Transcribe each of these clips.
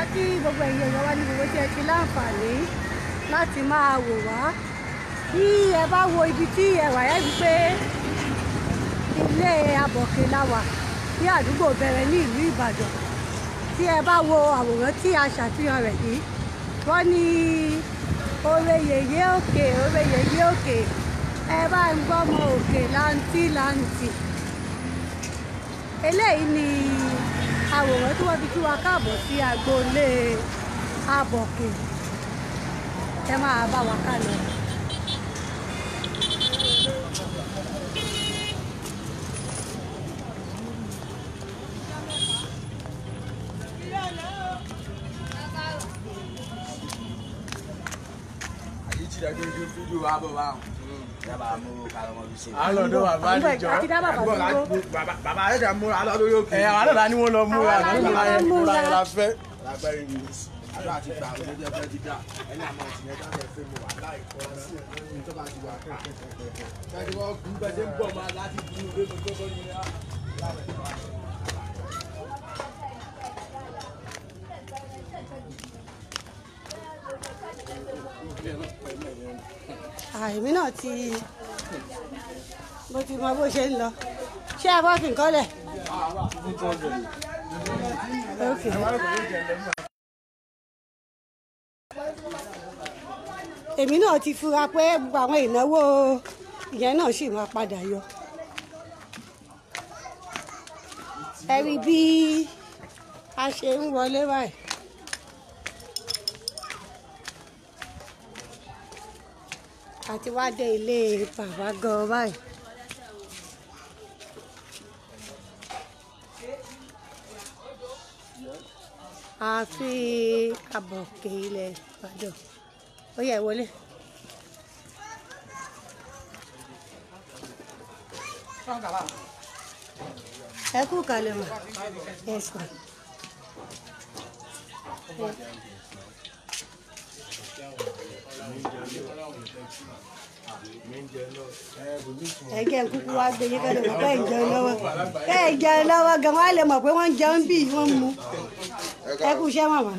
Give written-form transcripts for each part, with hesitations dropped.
A kí gbogbo ẹ̀yin èèyàn wa ní gbogbo tí ẹ ti láǹfààní láti máa wò wá. Bí ẹ bá wo ibi tí ẹ wà, ẹ rí pé ilé Abọ̀kè la wà ní àdúgbò Bẹ̀rẹ̀ ní ìlú Ìbàdàn. Tí ẹ bá wo àwòrán tí a ṣàfihàn rẹ̀ yìí, wọ́n ní oore yèyé òkè, oore yèyé òkè, ẹ bá ń gbọ́mọ òkè láǹtí láǹtì. Eléyìí ni àwòrán tí wọ́n fi kí wa káàbọ̀ sí agboolé Abọ̀kè. Ẹ máa bá wa ká lọ. Alọ́dọ̀ bàbá àdìjọ́. Àti dá bàbá dúró. Bàbá rẹ̀ jà múra lọ́dọ̀ yóò kí. Ẹ àwọn àdàlà ni wọ́n lọ múra. Àwọn àdàlà ni wọ́n múra. La fẹ́. Lágbára mi. Àdúrà ti gbà àwọn ọjọ́ ẹgbẹ́ dídá. Ẹni àmọ́ ìtìlẹ̀ dákẹ́ fẹ́ mi wà láìpẹ́ sí ẹni tó bá ti wà. Ṣé wọ́n kú bẹ́ẹ̀ ṣe ń bọ̀ máa láti dúró lé mi gbọ́dọ̀ ní Àìmí náà ti mo ti mọ bó ṣe ń lọ. Ṣé ẹ bá fi nǹkan lẹ̀? Okay. Èmi náà ti fura pé gbogbo àwọn ìnáwó ìyẹn náà sì máa padà yọ. Ẹ rí bí a ṣe ń wọlé báyìí. Àti wá dé ilé bàbá gan báyìí. Ààfin Abọ̀kè ilẹ̀ Ìbàdàn. Ó yẹ wọlé. Ẹ kú kalẹ̀ mà. Yes ma. Ẹ jẹ́ n kúkú wá gbé yín kẹ́lẹ́ mọ̀ pé ẹ̀ ń jẹun lọ́wọ́. Ẹ̀ ń jẹun lọ́wọ́ gan-an, wọ́n á lè mọ̀ pé wọ́n ń jẹun bí wọ́n ń mu. Ẹ kú iṣẹ́ màmá.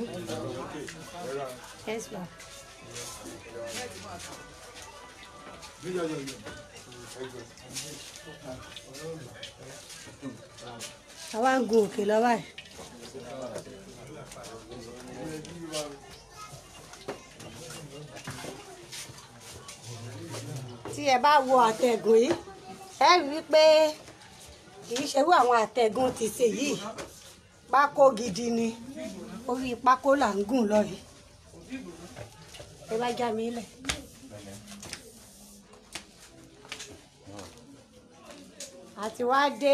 Yes ma. Àwa ń gun òkè lọ báyìí. Tí ẹ bá wo àtẹ̀gùn yìí, ẹ rí i pé kì í ṣerú àwọn àtẹ̀gùn ti ṣe yìí. Pákó gidi ni, orí pákó là ń gùn lọ yìí. Ẹ bá já mi lẹ̀. Àti wá dé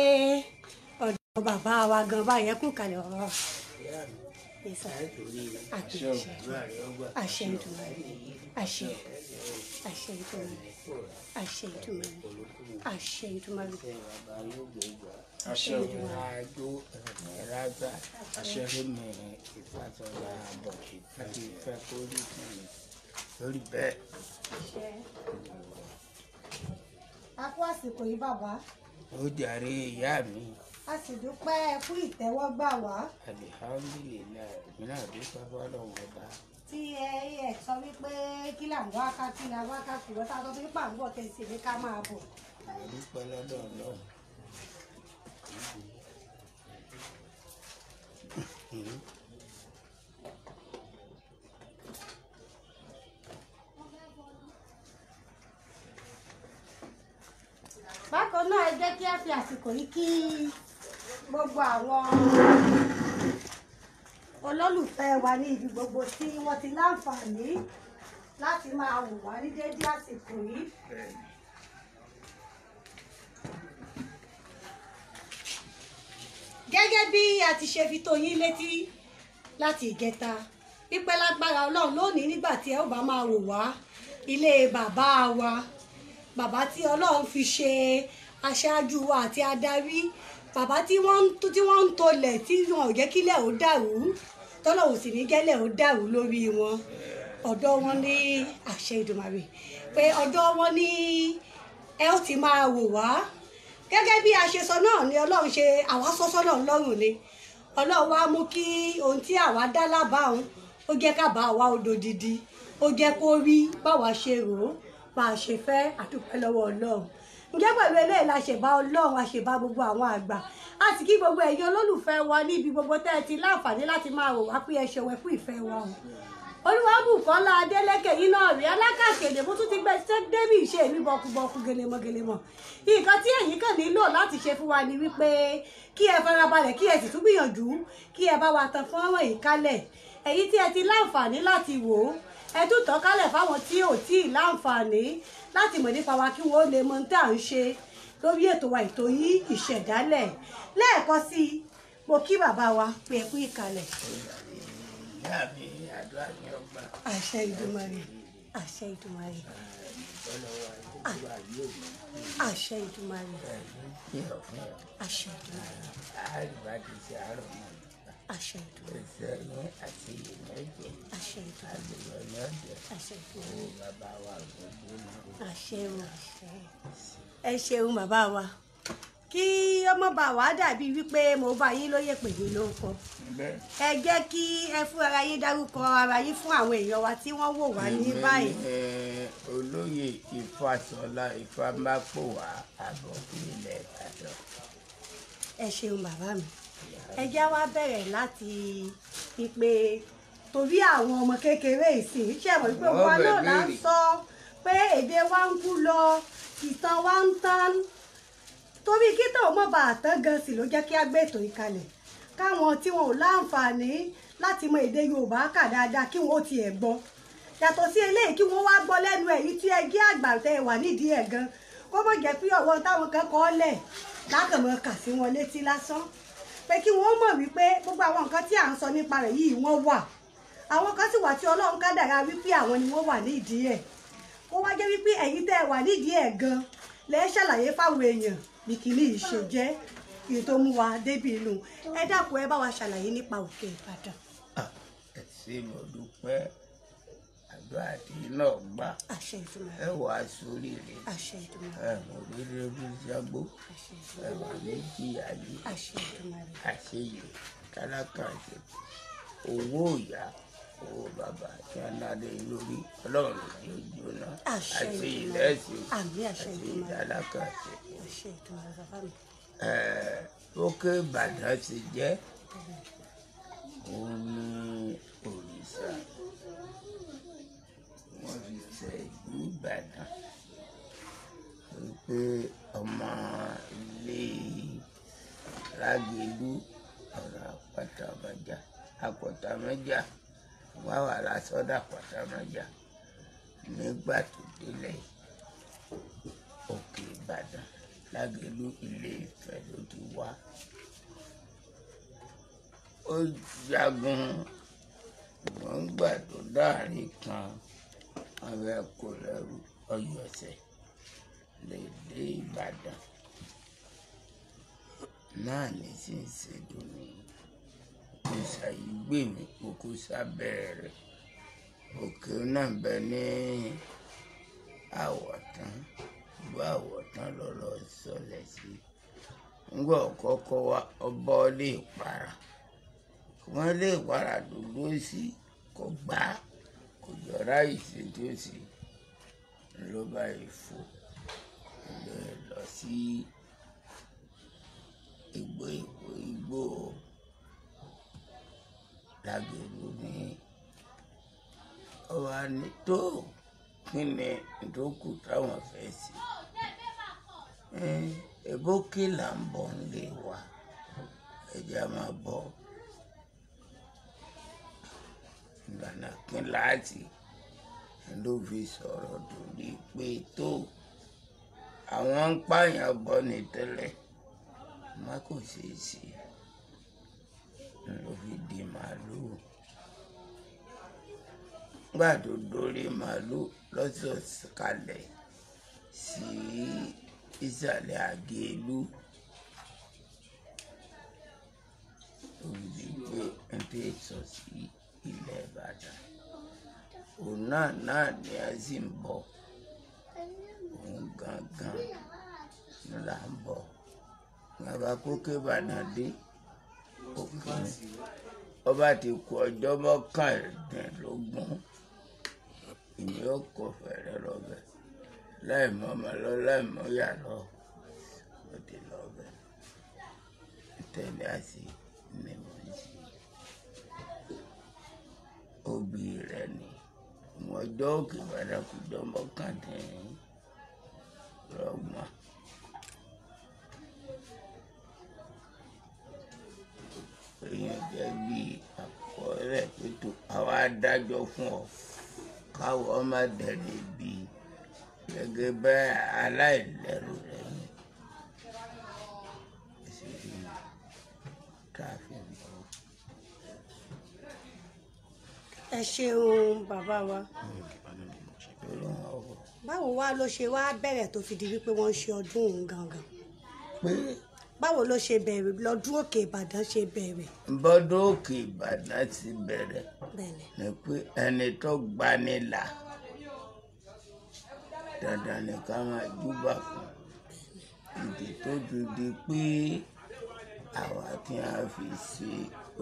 ọ̀dọ̀ bàbá wa gan báyẹn, kú kalẹ̀ bàbá wa. Àṣẹ àṣẹ Èdùmàrè, àṣẹ àṣẹ Èdùmàrè, àṣẹ Èdùmàrè, àṣẹ Èdùmàrè, àṣẹ Èdùmàrè. Àṣẹ mi Ìfàsọlá Abọ̀kè àti ìfẹ́ kórìí fún mi lórí bẹ́ẹ̀. A kú àsìkò yìí bàbá. Ó jàre ìyá mi. A sì dúpẹ́ fún ìtẹ́wọ́gbà wá. Alihamdulilayi, èmi náà dúpẹ́ fọ́lọ́run ọba. Tí ẹ sọ wípé kí là ń wá ká, kí là ń wá ká, ṣùgbọ́n tá a sọ pé pàǹgọ̀ tẹ̀sí ní ká máa bọ̀. Mo dúpẹ́ lọ́dọ̀ Ọlọ́run. Bákan náà ẹ jẹ́ kí a fi àsìkò yìí kí gbogbo àwọn olólùfẹ́ wa ní ibi gbogbo tí wọ́n ti láǹfààní láti máa wò wá ní déédéé àsìkò yìí. Gẹ́gẹ́ bí a ti ṣe fi tó yín létí láti ìjẹta pípẹ́ lágbára Ọlọ́run lónìí nígbà tí ẹ ó bá máa wò wá ilé bàbá wa, bàbá tí Ọlọ́run fi ṣe aṣáájú wa àti adarí, bàbá tí wọ́n ń tolẹ̀ tí wọn ò jẹ́ kílẹ̀ ó dàrú, tọ́lọ́hun sì ní jẹ́lẹ̀ ó dàrú lórí wọn. Ọ̀dọ̀ wọn ní àṣẹ Èdùmàrè pé ọ̀dọ̀ wọn ní ẹ ó ti máa wò wá. Gẹ́gẹ́ bí a ṣe sọ náà ni Ọlọ́run ṣe àwa sọ́sọ́ náà lọ́rùn ni. Ọlọ́run wá mú kí ohun tí àwa dá lábàá òun ó jẹ́ ká bá wa odò didi, ó jẹ́ kó rí báwa ṣe rò ó, bá a ṣe fẹ́. Àdúpẹ́ lọ́wọ́ Ọlọ́run. Ǹjẹ́ pẹ̀lú eléyìí la ṣèbá Ọlọ́run, a ṣèbá gbogbo àwọn àgbà, a sì kí gbogbo ẹ̀yin olólùfẹ́ wa níbi gbogbo tẹ́ ẹ ti láǹfààní láti máa wò wá pé ẹ ṣeun, ẹ kú ìfẹ́ wa o. Olúwabùkọ́lá Adélékè yìí náà rí alákàkéde, mo tún ti gbé débì ìṣe mi bọkubọku gelemọgelemọ. Nǹkan tí ẹ̀yin kàn nílò láti ṣe fún wa ni wípé kí ẹ farabalẹ̀, kí ẹ sì tún gbìyànjú kí ẹ bá wa tan fọ́nrán yìí kálẹ̀. Èyí tí ẹ ti láǹfààní láti wò ó, ẹ tún tàn kálẹ̀ fáwọn tí ò tí ì láǹfààní láti mọ̀ nípa wa kí wọ́n lè mọ ohun tá à ń ṣe lórí ètò wa, ètò yìí Ìṣẹ̀dálẹ̀. Lẹ́ẹ̀kan sí i, mo kí bàbá wa pé ẹ kú ìkàlẹ̀. Ìyá mi, àdúrà ní ọgbà. Àṣẹ Ìdùmarè, àṣẹ Ìdùmarè, àṣẹ Ìdùmarè, àṣẹ Ìdùmarè, àṣẹ Ìdùmarè, àṣẹ Ìdùmarè, àṣẹ Ìdùmarè, àṣẹ o, àṣẹ. Ẹ ṣeun bàbá wa. Kí ọmọ bá wa dàbí wípé mo bá yín lóye pè mí lórúkọ, ẹ jẹ́ kí ẹ fún ara yín dárúkọ ara yín fún àwọn èèyàn wa tí wọ́n wò wá ní báyìí. Olóyè Ifáṣọlá Ifámápòwá Àbọ̀kí ilẹ̀ Ìbàdàn. Ẹ ṣeun bàbá mi. Ẹ jẹ́ wá bẹ̀rẹ̀ láti ìpè torí àwọn ọmọ kékeré ìsìn ṣe mọ̀ wípé wa náà là ń sọ pé èdè wa ń kú lọ, ìtàn wa ń tán. Torí kí tó mọ̀ bá àtán gan sì ló jẹ́ kí á gbé ètò yìí kalẹ̀, káwọn tí wọn ò láǹfààní láti mọ èdè Yorùbá kà dáadáa kí wọn ó tiẹ̀ gbọ́. Yàtọ̀ sí eléyìí kí wọ́n wá gbọ́ lẹ́nu ẹ̀yìn tí ẹ jẹ́ àgbà tẹ́ wà nídìí ẹ̀ gan, kó mọ̀ jẹ́ pé ọ̀wọ́ táwọn kan kọ́ lẹ̀ lákàmọ́ kà sí wọn létí lásán, pé kí wọ́n mọ̀ wípé gbogbo àwọn nǹkan tí à ń sọ nípa rẹ̀ yìí wọ́n wà. Àwọn kan sì wà tí Ọlọ́run kádàrá wípé àwọn ni wọ́n wà nídìí ẹ̀. Kó wá jẹ́ wípé ẹ̀yin tẹ́ wà nídìí ẹ̀ gan lẹ́ ṣàlàyé fáwọn èèyàn bí kìíní yìí ṣe jẹ́, èyí tó mú wa débi inú. Ẹ dákun, ẹ bá wa ṣàlàyé nípa Òkè Ìbàdàn. Ẹ ṣé, mo dúpẹ́. Àdúrà tí náà gbà, ẹ wà sórí rẹ, ẹ mọ̀ lórí orí jágbó, ẹ wà ní jìyà yìí, àṣeyè tálákà ṣe owó ìyá owó bàbá tí a náà lé lórí Ọlọ́run ní jóná. Àṣeyè lẹ́sìn, àṣeyè tálákà ṣe. Òkè Ìbàdàn ti jẹ́ òun ní òrìṣà wọ́n fi ṣe ìlú Ìbàdàn, wípé ọmọ ilé Lágelú ọ̀rọ̀ àpátámájà àpọ̀támájà wà wà lásọ̀dọ̀ àpátámájà nígbà tó délẹ̀ Òkè Ìbàdàn Lágelú Ilé Ifẹ̀ ló ti wá. Ó jagun wọ́n gbà tó dáàrin kan, wọ́n fẹ́ kó lẹ́rú ọyọ̀sẹ̀ lè dé Ìbàdàn náà ní sí ń ṣe dùnú. Kò ṣàyí gbè mí, mo kó sábẹ́ rẹ̀. Òkè náà bẹ ní Àwọ̀tán, gbọ́ Àwọ̀tán lọ́lọ́ sọlẹ̀ sí. Ngbọ́ kọ́kọ́ wa ọbọ̀ lè para, wọ́n lè para dúdú sí kò gbà, kò jọra ìṣe tó sì ló bá ìfò lọ lọ sí igbó igbó Lágelú ní ọba ní tó kí ni tó kù táwọn fẹ́ sí. Ebókè là ń bọ̀ nílé wa, ẹ̀jẹ̀ á máa bọ̀ ìlànà kí láti ló fi sọ̀rọ̀ torí pé tó àwọn ń pààyàn bọ́ ní tẹ́lẹ̀ má kò ṣeé ṣe ló fi di màálùú. Nígbà tó dórí màálùú lọ́sọ̀ọ̀sẹ̀ kalẹ̀ sí ìsàlẹ̀ Àgélú, ó fi di pé ń tẹ́ sọ sí ilẹ̀ Ìbàdàn. Òun náà náà ni a sì ń bọ̀, òun gangan là ń bọ̀. Bàbá kókè Ìbàdàn dé, Òkè ọba ti kú ọjọ́ 19 ìní ó kọ fẹ̀rẹ̀ lọ́bẹ̀ láì mọ́ ọmọ lọ láì mọ́ yà lọ ó ti lọ́bẹ̀ tẹ̀lé àti ní mò ń ṣe. Òbí rẹ̀ ni ìwọ̀n ọjọ́ Òkè Ìbàdàn kùjọ 29. Èèyàn jẹ́ bí àkọọ́lẹ̀ pẹ̀tọ́ àwa adájọ́ fún ọ káwọ́ má dẹ̀rẹ̀ bí gẹ́gẹ́ bẹ́ẹ̀ aláìlẹ́rù rẹ̀ ni. Ẹ ṣeun bàbá wa. Báwo wá ló ṣe wá bẹ̀rẹ̀ tó fi di wípé wọ́n ń ṣe ọdún òun gangan? Báwo ló ṣe bẹ̀rẹ̀ lọ́dún Òkè Ìbàdàn ṣe bẹ̀rẹ̀? Bọ́dún Òkè Ìbàdàn ti bẹ̀rẹ̀ ni pé ẹni tó gbani là dandan ni ká máa júbà fún. Ìdí tó ti di pé àwa tí a fi ṣe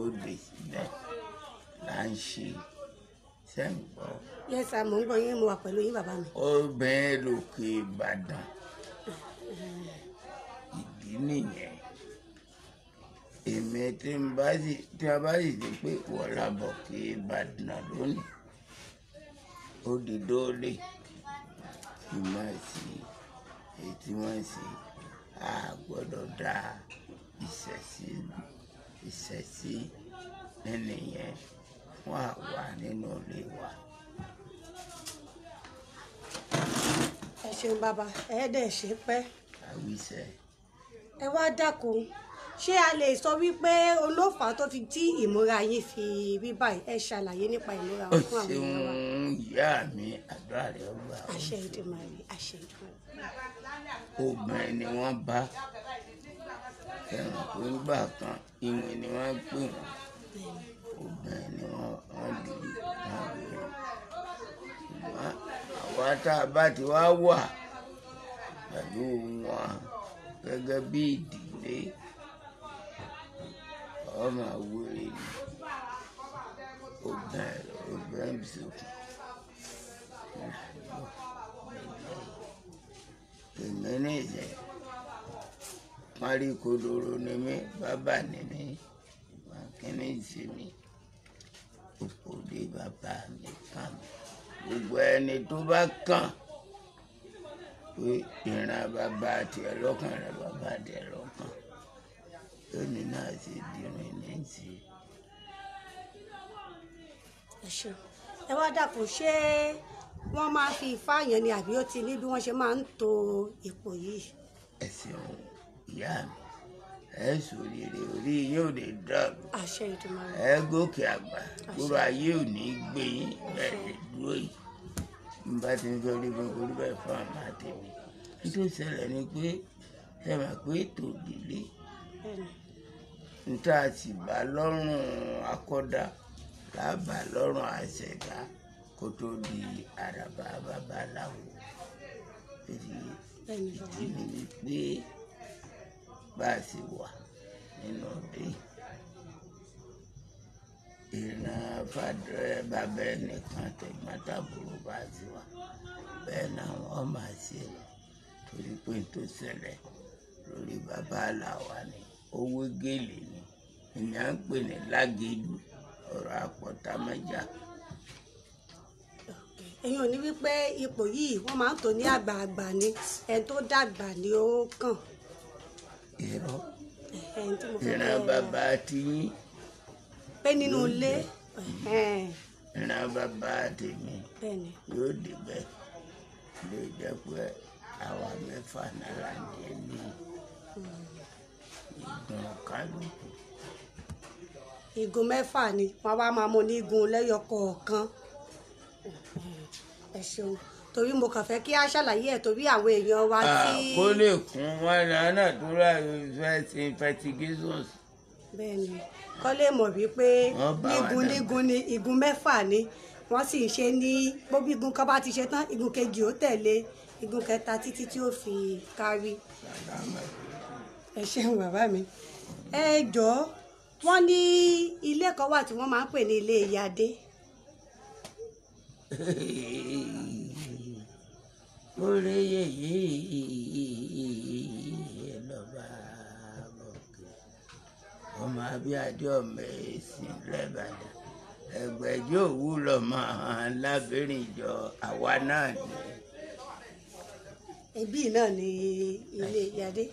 òde sílẹ̀ là ń ṣe sẹ́ǹgbọ́. Yes sir, mò ń gbọ́ yín, mo wà pẹ̀lú yín bàbá mi. Obìnrin lòkè Ìbàdàn ìdí nìyẹn. Èmi tí a bá sì ti pé wọ́n bọ̀ kí Ìbàdàn lónìí ó di dóòlè kí máa ṣe èyí tí wọ́n ṣe a gbọ́dọ̀ dá ìṣẹ̀sí nìyẹn fún àwa nínú ilé wa. Ẹ ṣeun bàbá, ẹ dẹ̀ ṣe pẹ́. Àwíṣẹ. Ẹ wá dákun, ṣé a lè sọ wípé olófà tó fi tí ìmúra yín fi rí báyìí? Ẹ ṣàlàyé nípa ìmúra fún àwọn èèyàn wa. Ó ṣeun ìyá mi, àdúrà rẹ gbà. Àṣẹ Èdùmàrè, àṣẹ Èdùmàrè. Obìnrin ni wọ́n bá ẹ̀wọ̀n pé ńgbà kan ìwọ̀n ni wọ́n pè wọ́n. Obìnrin ni wọ́n dìde wọ́n bẹ̀rẹ̀. Ṣùgbọ́n àwa tá a bá ti wá wà pẹ̀lú wọn gẹ́gẹ́ bí ìdílé ọmọ àwòrán ni obìnrin sókè. Èmi ní ìṣe parí kodoro ni mí, bàbá ni mí, kíní sí mi, òpòdé bàbá mi kàn mí. Gbogbo ẹni tó bá kàn pé ìran bàbá tiẹ̀ lọ́kàn, ìran bàbá tiẹ̀ lọ́kàn, lónìí náà sì dìrín ní sí. Ẹ ṣeun. Ẹ wá dàpọ̀, ṣé wọ́n máa fi ifá yẹn ni àbí ó ti ní bí wọ́n ṣe máa ń to ipò yìí? Ẹ ṣeun ìyá mi, ẹ sòrìrì orí yóò lè dàrú. Àṣẹ Èdùmàrè. Ẹ gòkè àgbà, gbogbo ayé ò ní gbé yín bẹ́ẹ̀ lè dúró yìí. N bá ti ń fẹ́ orí fún orí bẹ́ẹ̀ fún àmà tèmi. Nítorí ṣẹlẹ̀ ni pé ṣe máa pé ètò ìdílé n tá a sì bá lọ́rùn akọ́dá lábà lọ́rùn àṣẹ̀dá kó tó di àràbà babaláwo. Ìdí ni wípé bá a ṣe wà nínú ọdẹ ìran fàdúrà bàbá ẹnìkan tẹ̀gbọ́n tàbúrò bá a ṣe wà bẹ́ẹ̀ náà wọ́n máa ṣe lọ torí pé n tó ṣẹlẹ̀ lórí bàbá làwa ni owó gèlè ni ìyá ń pè ní lágẹ̀lú ọ̀rọ̀ àpọ̀tàmọ́jà. Èyàn ò ní wípé ipò yìí wọ́n máa ń tò ní àgbààgbà ni ẹni tó dàgbà ni ó kàn. Irọ́, ìran bàbá tiyín pé nínú ilé ìran bàbá tèmi yóò débẹ̀ lè jẹ́ pé àwa mẹ́fà náírà ní ní ìgbọ̀n kálukú. Igun mẹ́fà ni wọ́n wá máa mú ní igun lẹ́yọ kọ̀ọ̀kan. Ẹ ṣeun, torí mo kàn fẹ́ kí a ṣàlàyé ẹ̀ torí àwọn èèyàn wa tí. Kó lè kún wọn náà tó rà fẹ́ investigations. Bẹ́ẹ̀ni, kọ́ lè mọ̀ wípé nígun nígun ni igun mẹ́fà ni wọ́n sì ń ṣe ní gbogbo igun kan bá ti ṣe tán, igun kejì ó tẹ̀lé igun kẹta títí tí ó fi kárí. Ẹ ṣeun bàbá mi. Ẹ jọ̀ọ́, Wọ́n ní ilé kan wà tí wọ́n máa ń pè ní ilé Ìyáadé. Orí yèyé lọ́ba bọ̀kẹ́ ọmọ abíadé ọmọ èsì lẹ́bàdàn ẹgbẹ̀jọ́ òwú lọ́mọ lábẹ́rìn ìjọ àwa náà ni. Ẹbí náà ni ilé Ìyáadé.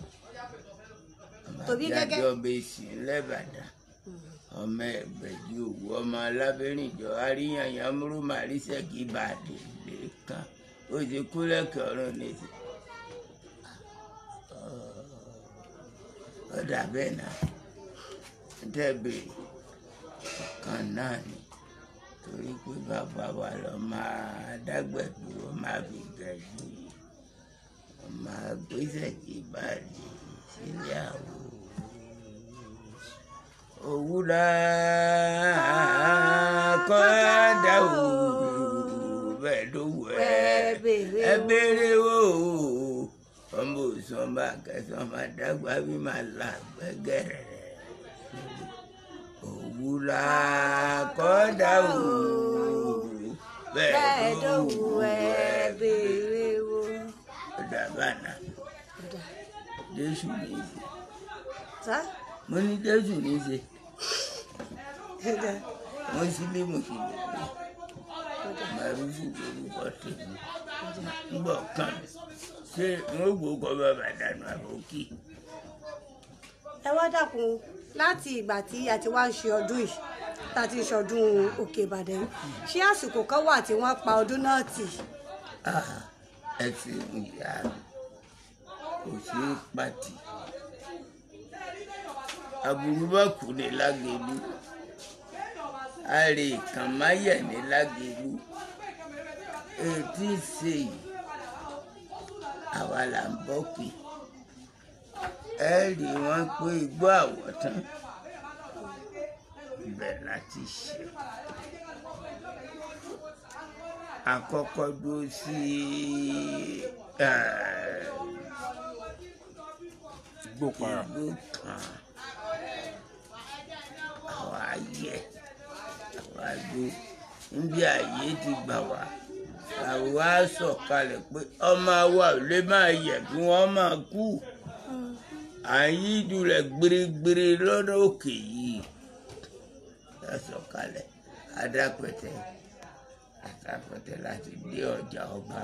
Ọmọ Tòbí abíadé gẹ́gẹ́- ọmọ èsì lẹ́bàdàn ọmọ ẹgbẹ̀jọ́ òwú ọmọ lábẹ́rìn ìjọ àríyànyàn múrú màrísẹ́kì bàdé lẹ́ẹ̀kan ó ti kú lẹ́kẹ̀ẹ́ ọ̀run ní ti. Ó dà bẹ́ẹ̀ náà tẹ́ bèrè ọ̀kan náà ni torí pé bàbá wa lọ máa dágbẹ̀dù ó máa fi gẹ̀ẹ́jú yìí ó máa gbèsè kí bàdé sílé àwò òwúrọ̀ kọ́ńdà òwú bẹ́ẹ̀ ló wù ẹ́ ẹ béèrè wò ó ọmọ òsàn bá kẹsàn máa dàgbà bí máa là gbẹgẹrẹ òwúrọ̀ kọ́ńdà òwú bẹ́ẹ̀ ló wù ẹ́ béèrè wò. Dàbà náà Jésù ní í ṣe. Sá. Mo ní Jésù ní í ṣe. Wọ́n sì lé mùsùlùmí màrúfù lórúkọ tèmi ńgbọ̀ kàn mí ṣé wọ́n gbókọ̀ bàbá dànù àbókì. Ẹ wá dákun, láti ìgbà tí a ti wá ń ṣe ọdún yìí, tá a ti ń ṣọdún Òkè Ìbàdàn yìí, ṣé àsìkò kan wà tí wọ́n pa ọdún náà tì? Ẹ ṣeun ìyá mi, kò ṣeé pàtì aburú bá kú ní Lágelú, àrè kàmáyẹ̀ ní Lágelú, ètí ṣe yìí àwa là ń bọ́ pé ẹ rí wọn pé igbó àwọ̀tán ibẹ̀ láti ṣe àkọ́kọ́ dúró sí Igbó para. Igbó kan àwa yẹ àwa dúró níbi àyè ti gbà wá, àwa sọ̀kalẹ̀ pé ọmọ wa ò lè máa yẹ̀ kí wọ́n máa kú, à ń yíjú rẹ̀ gbèrègbèrè lọ́nà òkè yìí. A sọ̀kalẹ̀ adápẹ̀tẹ̀ adápẹ̀tẹ̀ láti dé ọjà ọba,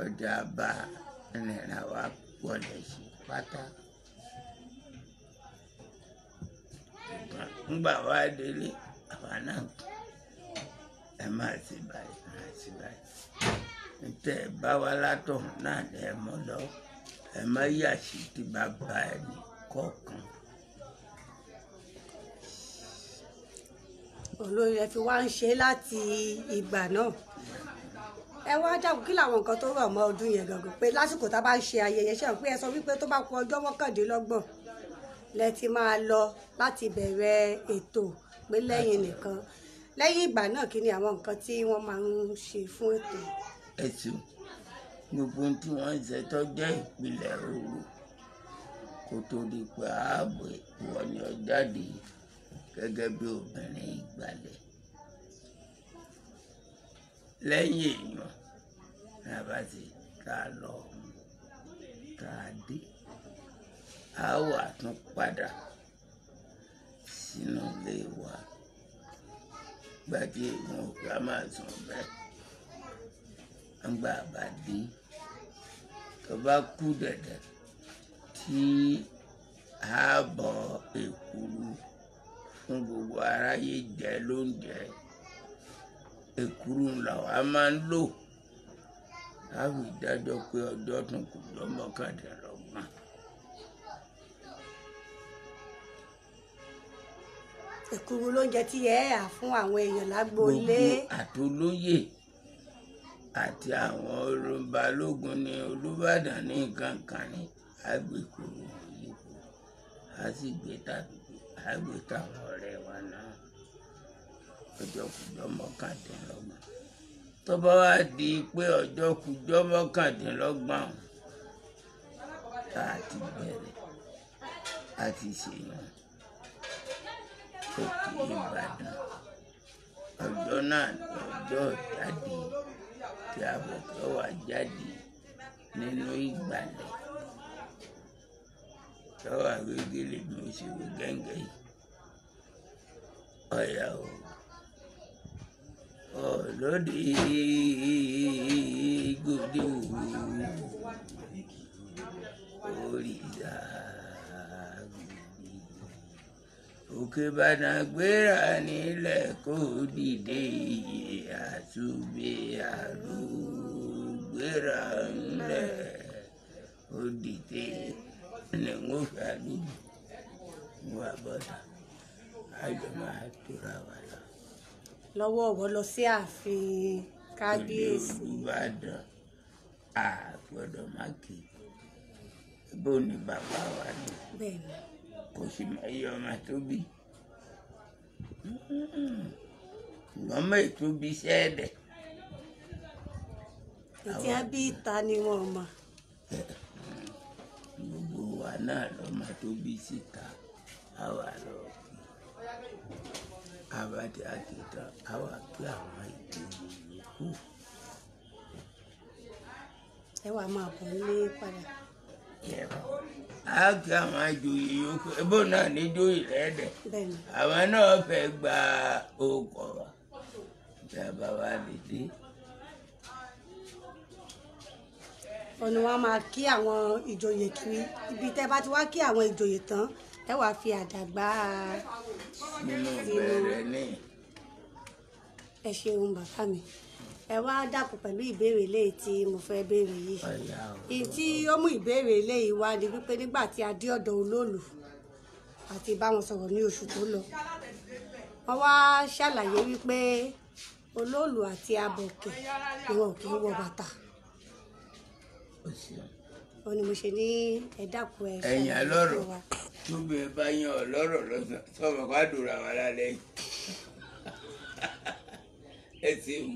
ọjà ọba nìyẹn wa wọlé sí pátá. Ńgbà wá délé àwa náà ẹ máa ṣe báyìí, máa ṣe báyìí, ntẹ bá wa látọ̀ náà ẹ mọ̀ lọ, ẹ má yà sí ti bàbá ẹni kọ̀ọ̀kan. Olórí ẹ fi wá ń ṣe láti ìgbà náà. Ẹ wá dákun, kí làwọn nǹkan tó rọ̀ mọ́ ọdún yẹn gangan pé lásìkò tá a bá ń ṣe ayẹyẹ ṣe pé ẹ sọ wípé tó bá kù ọjọ́ 29 lẹ ti máa lọ láti bẹ̀rẹ̀ ètò, pé lẹ́yìn nìkan lẹ́yìn ìgbà náà kí ni àwọn nǹkan tí wọ́n máa ń ṣe fún ètò? Ẹ ṣeun, gbogbo ohun tí wọ́n ń ṣe tó jẹ́ ìpìlẹ̀ òru kó tó di pé ààbò ìwọ ni ọ jáde gẹ́gẹ́ bí obìnrin ìgbàlẹ̀ lẹ́yìn èèyàn ní a bá ti tá a lọ tá a dé, a wà tún padà sínú ilé wa gbàdé ìwọ̀n òkú a máa sùn bẹ́ẹ̀. Ńgbà bá dé tó bá kú dẹ̀dẹ̀ tí a bọ̀ èkuru fún gbogbo aráyé jẹ lóúnjẹ, èkuru ńlá wa máa ń lò láfi dájọ́ pé ọjọ́ tún kù lọ 29. Èkuru lóúnjẹ tí ẹ à fún àwọn èèyàn lágboolé. Gbogbo àtolóyè àti àwọn olùbalógun ní Olúbàdàn ní nǹkan kan ní agbèkúrú yípo, a sì gbé tàbí àgbè táwọn ọ̀rẹ́ wa náà ọjọ́ kùjọ́ 29. Tó bá wá di pé ọjọ́ kùjọ́ 29 tá a ti bẹ̀rẹ̀, A ti ṣèyàn Òkè Ìbàdàn ọjọ́ náà ní ọjọ́ jáde tí Àbọ̀kẹ́ wà jáde nínú ìgbàlẹ̀ tọ́wọ́ àgbégélé mi ò sì wí gẹ́gẹ́ yìí ọ̀yà o ọ̀lọ́dẹ gòdè o òrìṣà Òkè Ìbàdàn gbéra nílẹ̀ kó dìde àtúgbé àrò gbéra nílẹ̀ ó dìde ní wọ́n fi àdúgbò wà bọ́dà àjọ máa tóra wà lọ. Lọ́wọ́ ọ̀wọ́ lọ sí ààfin kábíyèsí. Olúbàdàn a gbọ́dọ̀ má kí bó ni bàbá wa ni. Bẹ́ẹ̀ ni. Kò sì mọ iye ọmọ tó bí ọmọ ètò bí sẹ́ẹ̀dẹ̀. Ètí á bí ìta ni wọn mọ̀. Gbogbo wa náà lọ́mọ tó bí síta àwa lọ kí abájá àkìtàn àwa kí àwọn ìjòyè yòókù. Ẹ wàá máa bọ̀ nílé padà. A kí àwọn ìjòyè yòókù ebó náà ní jóyè lẹ́dẹ̀. Bẹ́ẹ̀ ni. Àwọn náà fẹ́ gba okọ̀ wa bí a bá wà lè dé. Ọ̀nà wa máa kí àwọn ìjòyè kiri ibi tẹ́ bá ti wá kí àwọn ìjòyè tán ẹ wàá fi àdàgbà nínú bẹ̀rẹ̀ ní. Ẹ ṣeun bàbá mi, ẹ wá dàpọ̀ pẹ̀lú ìbéèrè eléyìí tí mo fẹ́ béèrè yìí. Ìyí tí ó mú ìbéèrè eléyìí wá ni wípé nígbà tí a dé ọ̀dọ̀ Olóòlù àti bá wọn sọ̀rọ̀ ní oṣù tó lọ, wọ́n wá ṣàlàyé wípé Olóòlù àti Abọ̀kẹ̀ ni wọn ò kì í wọ bàtà. Ó ní mo ṣe ní ẹ dákun ẹ ẹ̀yìn ṣàlàyé alọ́rọ̀ fún wa. tóbi ẹ bá yan ọlọ́rọ̀ lọ́sàn sọmọ ká dòrò àwọn alálẹ́ yìí. Ẹ ṣeun,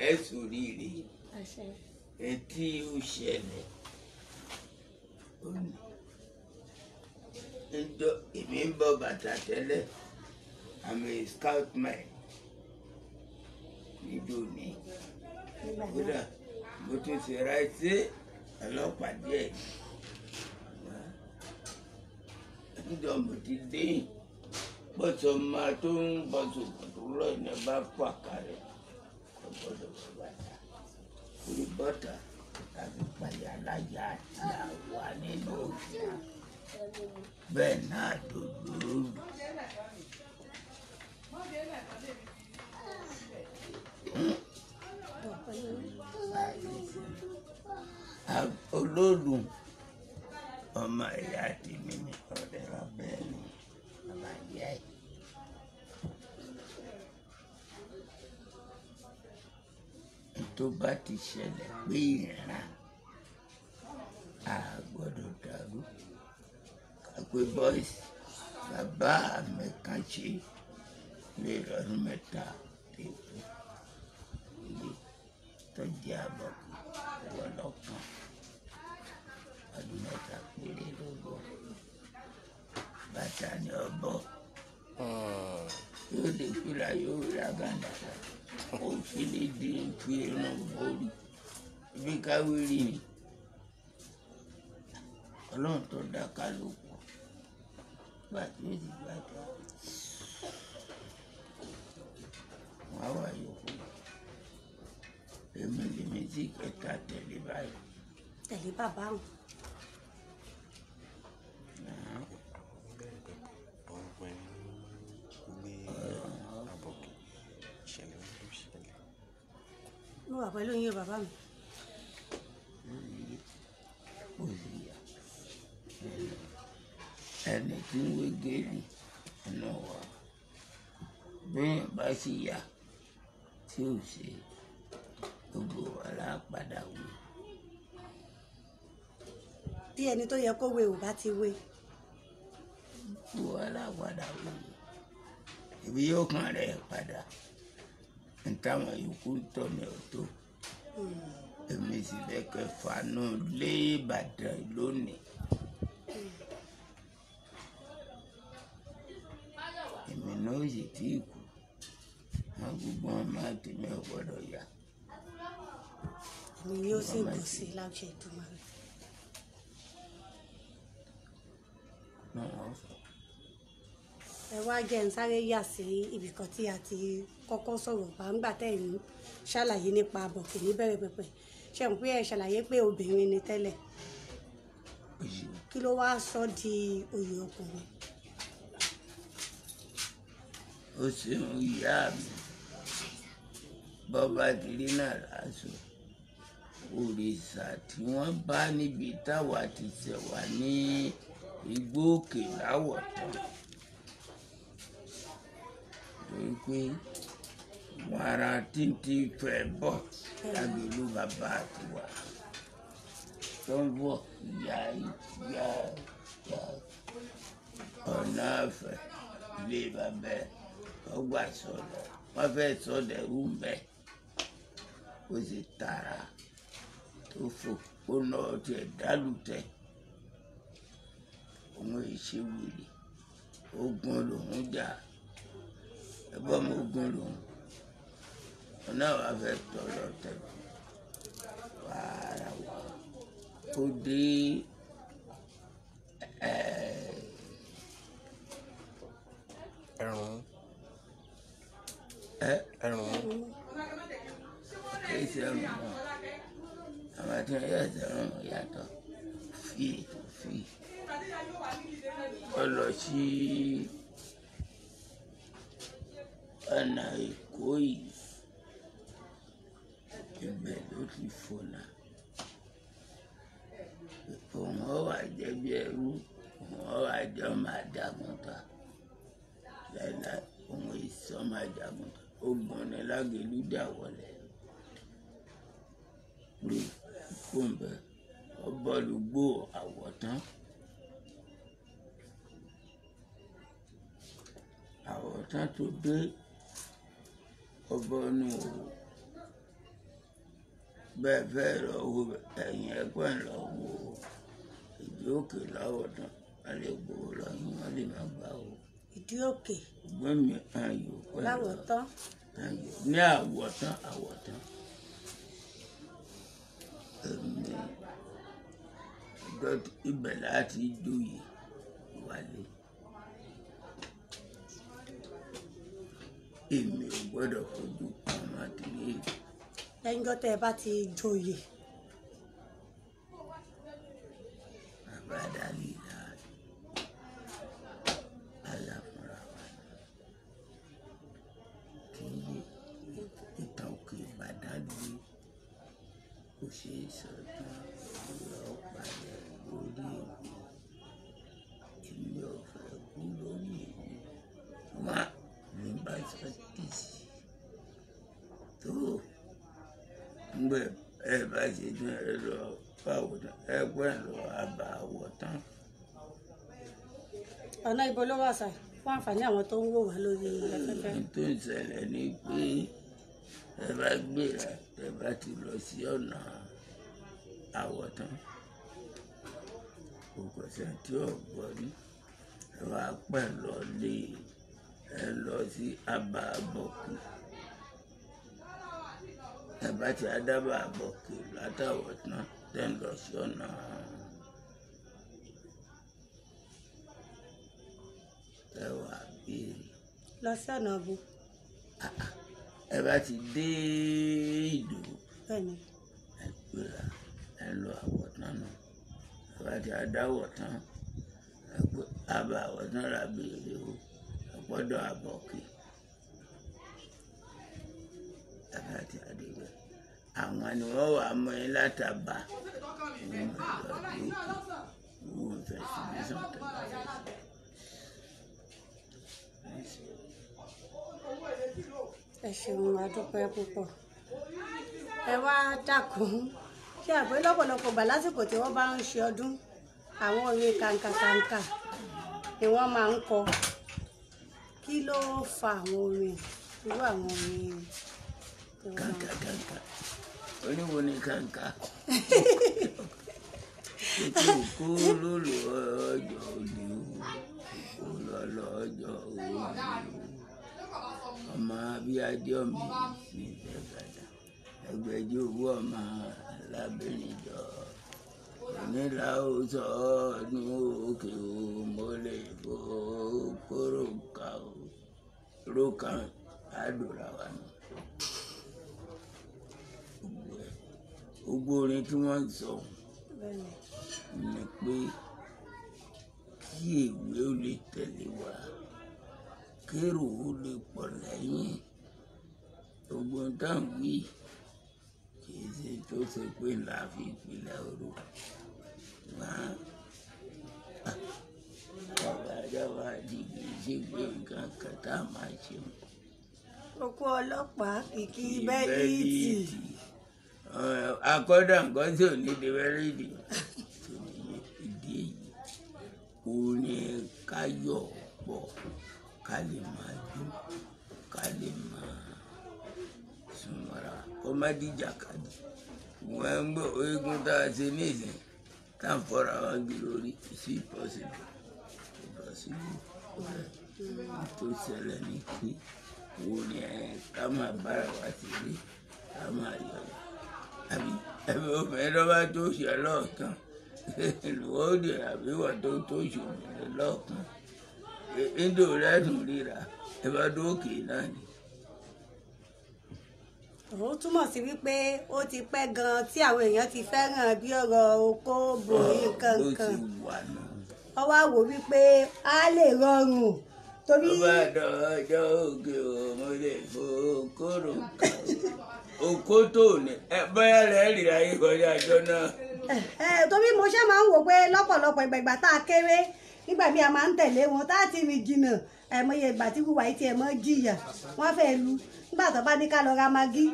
ẹ sòríire. Etí ó ṣẹlẹ̀ ó ní njọ èmi ń bọ bàtà tẹ́lẹ̀. I'm a scout man níjó ní kódà mo tún ṣe ráìtì ọlọ́pàá díẹ̀ níjọ mo ti dé bọ́sọ̀ máa tó ń bọ́sọ̀ tó lọ ní bá fà kárẹ̀ kò gbọ́dọ̀ bọ́ bàtà orí bọ́tà tàbí pàyà aláya àti àwa nínú òṣìṣẹ́ bẹ́ẹ̀ náà tó dúró. Olóòlù ọmọ ìyá tèmi ni ọ̀rẹ́ wa bẹ́ẹ̀ ni bàbá ìyá ẹ̀. Tó bá ti ṣẹlẹ̀ pé ìran a gbọ́dọ̀ dàrú ká pé boys bàbá mi kan ṣe lè lọ́dún mẹ́ta tèkú ilé tó jẹ́ àbọ̀kù wọlọ́kàn ọdún mẹ́ta péré ló bọ̀ bàtà ni ọbọ̀ yóò dé fìlà yóò rà gàdà ó fi lè di fi irun borí ibi káwérì ni ọlọ́run tó dá kálukú gbà tí ó sì gbàdá wọn á wà yòókù èmi lèmi tí kẹta tẹ̀lé báyìí. Tẹ̀lé bàbá wọn. Mo wà pẹ̀lú yín o bàbá mi. Ó sì yà ẹni tí ń wé gèlè ẹnu wa bẹ́ẹ̀ bá sì yà tí ò ṣe gbogbo wa la padà wí. Bí ẹni tó yẹ kó wé ò bá ti wé. Gbogbo wa la padà wí. Ibi yóò kàn rẹ̀ padà ntáwọn yòókù ń tọ́ ní ọ̀tọ̀. Èmi sì fẹ́ kẹ́ fanú lé Ìbàdàn lónìí. náà ó sì tí ì kú. Wọn gbogbo wọn máa tèmi ò gbọ́dọ̀ yá. Èmi yóò sì bọ̀ sí láṣẹ Èdùmàrè. Náà wọ́n fọ. Ẹ wá jẹ́ ń sáré yà sí ibìkan tí a ti kọ́kọ́ sọ̀rọ̀ bá ń gbà tẹ̀ ń ṣàlàyé nípa Bọ̀kì níbẹ̀rẹ̀ pẹ̀pẹ̀. Ṣé ń pé ẹ ṣàlàyé pé obìnrin ni tẹ́lẹ̀? Kí ló wá sọ di oyè ọkùnrin? Ó ṣeun ìyá mi, bọ́ba ti rí náà láṣọ òrìṣà tí wọ́n bá níbi táwa ti ṣẹ̀ wá ní igbó òkè láwọ̀tán, torí pé wàrà títí fẹ́ bọ̀ lágbèlú bàbá tiwa tó ń bọ̀ yá yá yá ọ̀nà àfẹ́ ilé bàbá ẹ̀ ọgbà sọ̀rọ̀ wọ́n fẹ́ sọ̀dẹ̀rú mbẹ́, ó sì tààrà tó fò ó nà tiẹ̀ dálùtẹ̀ òun èsì wìrì ogun lòún jà ẹgbọ́n mi ogun lòún ọ̀nà wàá fẹ́ tọ̀ lọ tẹ̀ wàrà wà ó dé Ẹ̀rùn. Ẹ̀rùn kì í ṣe ẹ̀rùn mọ́, àwọn tí wọ́n yẹ ẹ̀rùn mọ́ yàtọ̀ fi fi ọ lọ sí ọ̀nà Èkó yìí, ibẹ̀ ló ti fònà. Òun ó wà jẹ́ bí ẹrú, òun ó wà jẹ́ ọmọ ajagun ta láìláì, òun èso ọmọ ajagun ta. Ogun ni Lágelú dà wọlé rí kóńbẹ ọbọlùgbò àwọ̀tán. Àwọ̀tán tó dé ọbọnú òwò bẹ́ẹ̀ fẹ́ lọ wo ẹ̀yìn ẹgbẹ́ lọ wo ìdí òkè láwọ̀tán, wọ́n lè gbowó lọ yín, wọ́n lè má gbà wò. Ìdí òkè Ẹ̀gbọ́n mi ayò pẹ̀lú láwọ̀tán. Ayò ní àwọ̀tán àwọ̀tán. Èmi ọjọ́ ibẹ̀ láti joyè wálé. Èmi ò gbọ́dọ̀ fojú ọmọ tìlé. Lẹ́yìn ọjọ́ tẹ́ ẹ bá ti joyè. Bàbá dàlí ìlà àlàfúnra wa kì í ìtàn òkè Ìbàdàn gbé kò ṣeé sọ tán lọ padà lórí èmi. Èmi ò fẹ́ kú lórí èmi. Wá mi bá sọ tìsí tó ń gbẹ ẹ bá ṣe tán ẹ lọ báwo tán ẹ pẹ́ lọ àbá àwọ̀ tán. Ọ̀nà ibo ló wà sà fún àǹfààní àwọn tó ń wò wá lórí afẹ́fẹ́? Ohun tó ń ṣẹlẹ̀ ni pé ẹ bá gbéra ẹ bá ti lọ sí ọ̀nà àwọ̀tán, kò kọ̀sẹ̀ tí ò gbọ́ rí, ẹ wá pẹ̀ lọ lé ẹ lọ sí àbá Bọ̀kì. Ẹ bá ti adábà Bọ̀kì látàwọ̀tán tẹ́ ń lọ sí ọ̀nà ẹ wá béèrè. Lọ sí ọ̀nà ọ̀bùn. Ẹ bá ti dé Ìdó. Bẹ́ẹ̀ni. Ẹ gbéra ẹ lọ àwọ̀tán náà. Ẹ bá ti adáwọ̀tán ẹ pé àbá àwọ̀tán là béèrè o, ẹ gbọ́dọ̀ Àbọ̀kì. Ẹ bá ti adébẹ̀ àwọn ni wọ́n wà mọ́ ẹ látàbà òun lọ lókè òun investigation tó bá fẹ́ ṣe. Ẹ ṣeun, a dúpẹ́ púpọ̀. Ẹ wá dákun, ṣé àpé lọ́pọ̀lọpọ̀ gbà lásìkò tí wọ́n bá ń ṣe ọdún, àwọn orin kàǹkàkàǹkà ni wọ́n máa ń kọ. Kí ló fa àwọn orin irú àwọn orin tí wọ́n máa ń kọ? Kàǹkà kàǹkà oníwo ni kàǹkà ètò kó lólo ọjọ́ òní o, kó lọ́lọ́ ọjọ́ òní o. Abíadé ọmọ ní ìjẹgàdà ẹgbẹ̀jì owó ọmọ alábìnrin jọ onílà ó sọ ọdún òkè ó mo lè fò kóró ká ó rókà àdúrà wa nù. Gbogbo orin tí wọ́n ń sọ ni pé kí èwe ó lè tẹ̀lé wa, kérò ó lè pọ̀ lẹ́yìn. Gbogbo tá à ń wí kì í ṣe tó ṣe pé ńlá fi ìpìlẹ̀ oró wá. Bàbá àjọba àdìgbì ṣe pé nǹkan kan tá a máa ṣe. Oko ọlọ́pàá kìkì bẹ́líìtì. Akọ́dà nǹkan tí ò ní di bẹ́líìtì. Ìdí èyí orin káyọ̀ pọ̀ ká lè máa jó ká lè máa súnmọ́ra kó má dìjà kadì. Wọ́n ń gbọ́ eégún tá a ṣe ní ìsìn tá à ń fọ́ra wá gbé lórí sí possible possible tó ṣẹlẹ̀ ní pé orin ẹ̀ ká máa bára wa ṣeré ká máa yọ̀ àbí ẹbí obìnrin tó bá tó ṣe lọ́ọ̀kan lùwọ́ òde àbí wà tó tó ṣe obìnrin lọ́ọ̀kan ìdò rẹ̀ tún ríra ẹ bá dókè náà ni. Ó túmọ̀ sí wípé ó ti pẹ́ gan-an tí àwọn èèyàn ti fẹ́ràn bí ọ̀rọ̀ oko bòrí kankan. Ó ti wà náà. Ó wá wò wípé a lè rọrùn torí. Ó bá dọ̀jọ́ òkè òun lè fò kóró kan. Òkó tó ní ẹ bóyá rẹ̀ rí ayé kọjá àjọ náà. Torí mo ṣe máa ń wò pé lọ́pọ̀lọpọ̀ ìgbà tá a kéré nígbà míì a máa ń tẹ̀lé wọn tá a ti rìn jìnnà àìmọye ìgbà tí wíwá yìí tiẹ̀ mọ́ jìyà wọ́n fẹ́ lu nígbà tó bá ní ká lọ ra magí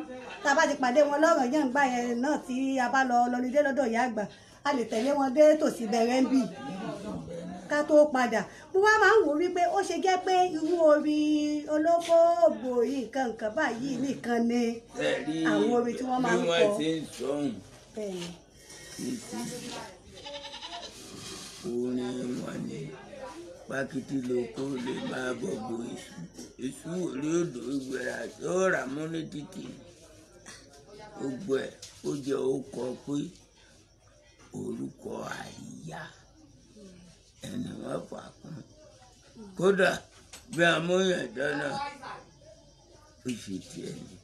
tá a bá ti pàdé wọn lọ́rọ̀ yẹn ńgbà yẹn náà tí a bá lọ lọlídé lọ́dọ̀ ìyá àgbà a lè tẹ̀lé wọn dé tòsí bẹ̀rẹ̀ ń bì ká tó padà. Mo wá máa ń wò wípé ó ṣe jẹ́ pé irú orin olóko òbò nǹkan nǹkan báyìí nìkan ni àwọn orin tí wọ́n máa ń kọ. Bí wọ́n ti ń sọ̀hún orin wọn ni pákítí lóko lè máa bọ̀bọ̀ èṣù èṣù orí odò ìgbéra tó rà mú ní títì gbogbo ẹ̀ ó jẹ́ ó kọ pé orúkọ àríyá ẹni wọn fà kún kódà bí amóyàn dáná ó ṣe tiẹ̀ ni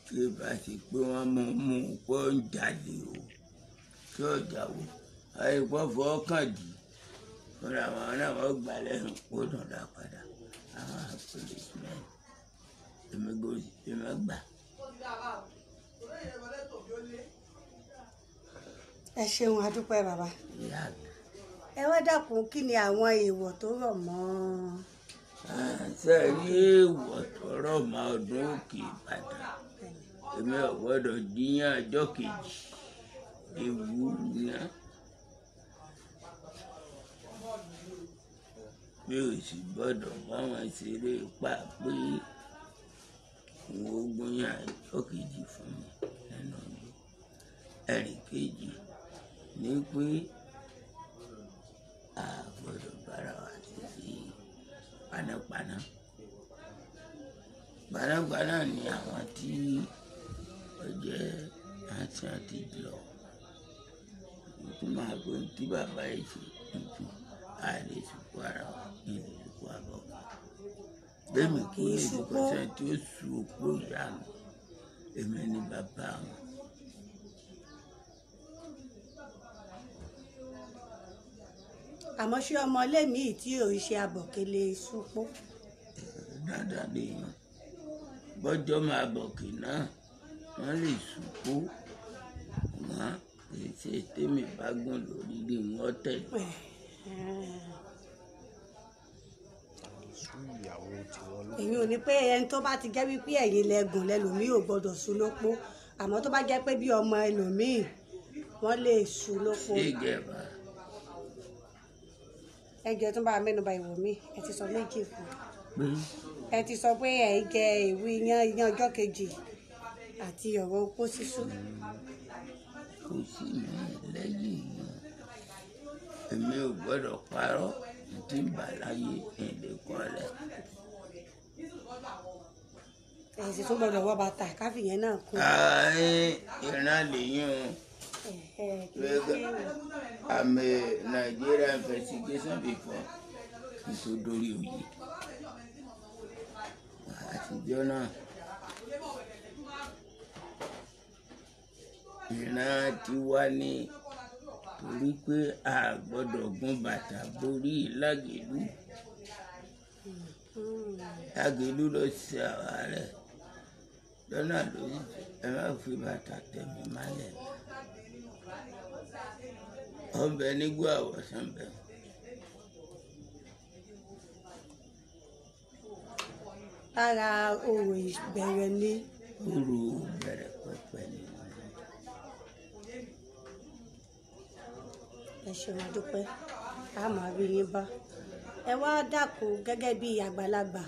tí ó bá ti pé wọ́n mú un pọ́ ń jalè o tí ọjà wo àìpọ́ fọ́ kàn dì fúnra àwọn náà wọ́n gbà lẹ́nu kó dùn dá padà àwọn policemen èmi gòsì èmi gbà. Ẹ ṣeun adúpẹ́ bàbá. Ìyá mi. Ẹ wá dákun kí ni àwọn èèwọ̀ tó rọ̀ mọ́? Ṣe rí èèwọ̀ tó rọ̀ mọ́ ọdún Òkè Ìbàdàn èmi ò gbọ́dọ̀ jiyàn ọjọ́ kejì ewu ná mi ò sì gbọ́dọ̀ bá wọn ṣeré pa pé wọn ó gúnyàn ọjọ́ kejì fún mi nínú ọdún. Ẹ̀rì kejì ni pé a gbọ́dọ̀ bára wa ṣe panápaná. Panápaná ni àwọn tí ó jẹ́ àti àti lọ. Mo máa gbé tí bàbá yìí ṣe tuntun a lè sùkú ara wa ní ilé sùkú àbọ̀. Bẹ́ẹ̀ni kí ní ìdíkọ̀sẹ̀ tí ó su òpó ìyá mi, èmi ni bàbá wọn. Àmọ́ ṣé ọmọ ilé mi tí ò ń ṣe abọ̀kẹ́lẹ́ súpó? Dáadáa lèèyàn bọ́jọ́ máa bọ̀kì náà wọ́n lè súpó wọ́n kì í ṣe tèmi bá gùn lórí ni wọ́n tẹ̀lé. Èmi ò ní pé ẹni tó bá ti jẹ́ wípé ẹ̀yin lẹ́gùn lẹ́lòmíì ò gbọ́dọ̀ sú lópó àmọ́ tó bá jẹ́ pé bí ọmọ ẹlòmíì wọ́n lè sú lópó. Ṣé ìjẹba? Ẹ jẹ́ tó bá mẹ́nu bà ìwò mi ẹ ti sọ méjì fún Pé ẹ ti sọ pé ẹ jẹ ìwé iyán iyán ọjọ́ kejì àti ọ̀rọ̀ opó sísú. Kò sí mi lẹ́yìn yẹn èmi ò gbọ́dọ̀ parọ́ tí ń bà láyé ìlẹ̀kọ́lẹ̀. Ẹ̀sìn tó gbọ́dọ̀ wọ bàtà káfíyẹn náà kú. Ìran lèyìn o. I'm a Nigeria investigation before kí n tó dórí oyè. Àtijọ́ náà ìran ti wá ní torí pé a gbọ́dọ̀ gún bàtà borí Lágẹ̀lú. Lágẹ̀lú ló ṣe àwa rẹ̀ lọ́nà lórí ẹ má fi bàtà tẹ̀mí málẹ̀. Ọbẹ̀ nígbà àwọ̀sán bẹ̀. Lára orò ìbẹ̀rẹ̀ ni. Orò ìbẹ̀rẹ̀ pẹ̀pẹ̀ ni. Ẹ ṣeun adúpẹ́, a máa rí yín bá. Ẹ wá dákun gẹ́gẹ́ bí àgbàlagbà,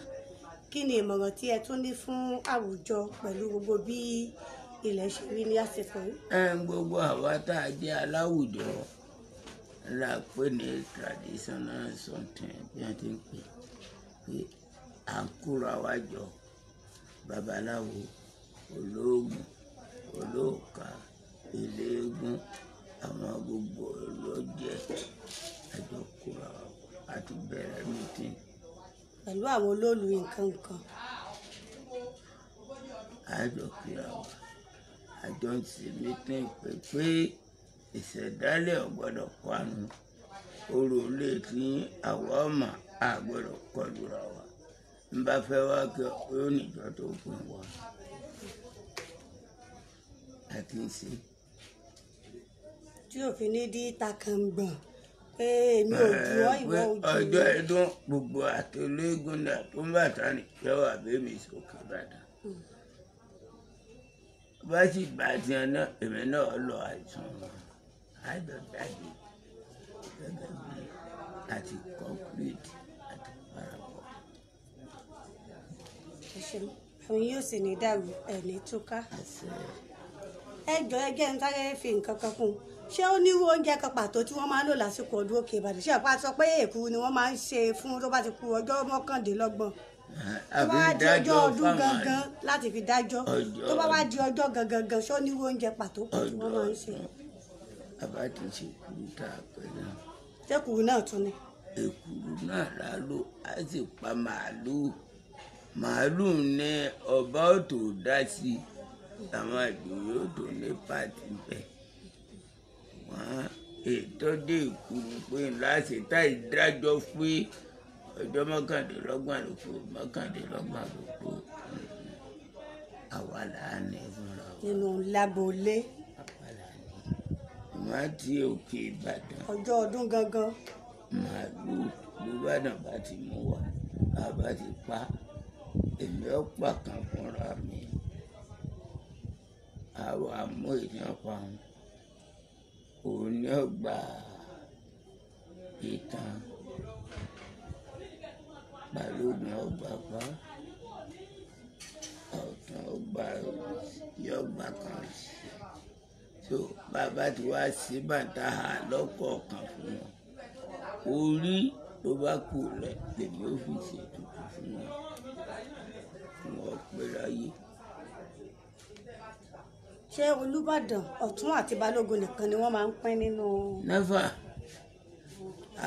kí ni ìmọ̀ràn tí ẹ tún ní fún àwùjọ pẹ̀lú gbogbo bí ilẹ̀ ṣe rí ní àsìkò yìí? Ẹ gbogbo àwa tá a jẹ́ aláwùjọ la pè ní traditional something bí wọ́n ti ń pè pé à ń kóra wa jọ, babaláwo, olóògùn, olóòka, eléégún, àwọn gbogbo ọlọ́jẹ́ àjọ kóra àti bẹ̀rẹ̀ meeting. Pẹ̀lú àwọn olóòlù nǹkan nǹkan. Àjọ kíra wa, àjọ ń ṣe meeting pé ìṣẹ̀dálẹ̀ ò gbọ́dọ̀ panu, orò lè tí àwa ọmọ a gbọ́dọ̀ kọlura wa. N bá fẹ́ wá kí ó níjọ tó fún wa. A ti ń ṣe. Tí òfin ní dí takàngbọ̀n pé èmi ò jù ọ́, ìwọ ò jù mí. Ọjọ́ ẹ̀dùn gbogbo àtẹlẹ́gùn náà tó ń bàtà ní yọ̀wọ̀ àbẹ́mi sókè bàtà. Bá sì gbà tiẹ̀ náà, èmi náà lọ àìsàn wọn. Àjọ jáde gẹ́gẹ́ bí àti kọ́ńkírẹ́tì àti parapọ̀. Ẹ ṣeun, àwọn yóò sì ní dàrú ẹ̀ ní túká. Ẹ jọ̀ọ́ ẹ jẹ́ n sáré fi nǹkan kan kún. Ṣé ó ní irú oúnjẹ kan pàtó tí wọ́n máa ń lò lásìkò ọdún Òkè Ìbàdàn? Ṣé àpá sọ pé èkuru ni wọ́n máa ń ṣe fún tó bá ti kú ọjọ́ 29? Tó bá wá di ọjọ́ ọdún gangan láti fi dájọ́. Tó bá wá di ọjọ́ gangan, ṣé ó ní irú oúnjẹ pàtó tí wọ́n máa ń ṣe? Àbá ti ṣe kuru tá a pẹ́ náà. Ṣé èkuru náà tún ni? Èkuru náà la lò, á sì pa màálùú. Màálùú ní ọba ó tó dá sí, àwọn àjòyè ó tó ní pàtì bẹ́ẹ̀. Wọ́n ètò dé ìkuru pé ńlá ṣe tá ìdájọ́ pé ọjọ́ 29 ló kù, 29 ló kù. Àwa là á ní fúnra wa. Nínú lágboolé. Àwa là á ní. Wọ́n ti Òkè Ìbàdàn. Ọjọ́ ọdún gangan. Màálùú Olúbàdàn bá ti mú wa, bàbá ti pa, èmi ó pa kan fúnra mi. Àwa mú ìyẹn pa wọn. Òun ni ó gba ìtàn. Balógun ọgbà pa, ọ̀tún ọgbà yóò gbà kan sí. So bàbá ti wá sí bàtà hà lọ́kọ̀ọ̀kan fún wọn. Orí ló bá kù lẹ̀ lèmi ó fi ṣètùtù fún wọn. Wọ́n pẹ́ láyé. Ṣé Olúbàdàn ọ̀tún àti Balógun nìkan ni wọ́n máa ń pín nínú? Nẹ́fà,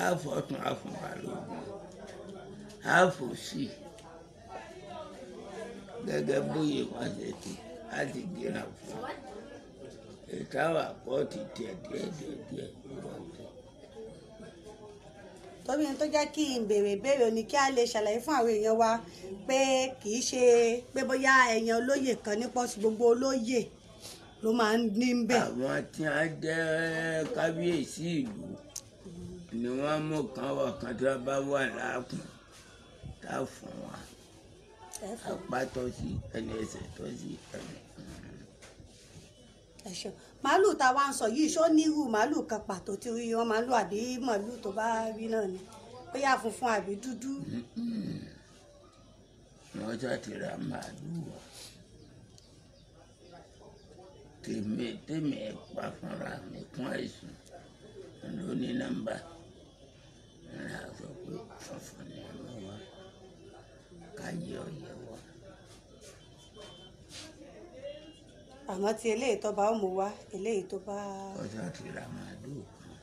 àfọ̀tún àfọ̀n Balógun, àfòsì gẹ́gẹ́ bóyá wọ́n ṣe ti á ti dínà fún wa. Ìtawà kọ́ ti tiẹ̀ díẹ̀ díẹ̀ díẹ̀ wọ́n ti. Torí ohun tó jẹ́ kí n béèrè ìbéèrè ni kí a lè ṣàlàyé fún àwọn èèyàn wa pé kì í ṣe pé bóyá ẹ̀yàn olóyè kan ní pọ́sí, gbogbo olóyè ló máa ń ní bẹ́ẹ̀. Àwọn tí wọ́n jẹ́ kábíyèsí ìlú ni wọ́n mú kan wà kan tí wọ́n bá wà láàkùn tá a fún wa. Apá tọ́ sí ẹni, ẹsẹ̀ tọ́ sí ẹni. Ẹ ṣeun. Màálù tá a wá ń sọ yìí, ṣó nírú màálù kan pàtó tí wọ́n máa ń lò àbí màálù tó bá rí náà ni? Bóyá funfun àbí dúdú? Wọ́n ṣáà ti ra màálù wá. Tèmi pa fúnra mi kún àìsàn ló ní nọ́mbà. Ńlá sọ pé funfun ni ẹ mú wá, káyé ọ̀yẹ́ wá. Àmọ́ tí eléyìí tó bá ó mú wá, eléyìí tó bá. Ọjọ́ ti ra màálù kan.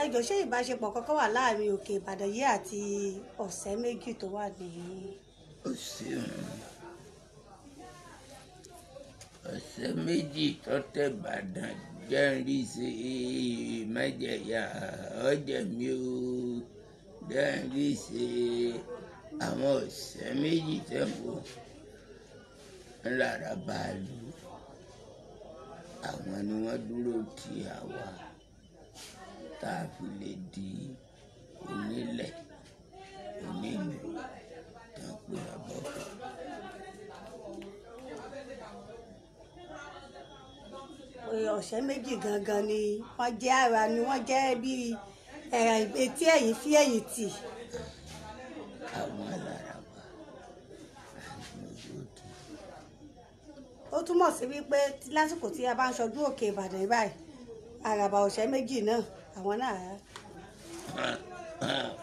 Ẹ jọ̀ọ́, ṣé ìbáṣepọ̀ kankan wà láàrin Òkè Ìbàdàn yìí àti ọ̀sẹ̀ méjì tó wà ní? Ó ṣeun. Ọ̀sẹ̀ méjì tó tẹ̀ Ìbàdàn jẹ́ ń rí ṣe mẹ́jẹ̀yà ọ̀jẹ̀ mi ó jẹ́ ń rí ṣe. Àwọn ọ̀sẹ̀ méjì tẹ̀ wò ńlára bàálù, àwọn ni wọ́n dúró ti àwa tá a fi lè di onílẹ̀ onílù tó ń pè lábọ́kẹ́. Ọ̀sẹ̀ méjì gangan ni wọ́n jẹ́ ara ni wọ́n jẹ́ bíi etí ẹ̀yìn fí ẹ̀yìn tì. Àwọn alárabà àwọn ojú. Ó túmọ̀ sí wípé lásìkò tí a bá ń ṣọdún Òkè Ìbàdàn báyìí, àràbà ọ̀sẹ̀ méjì náà àwọn náà.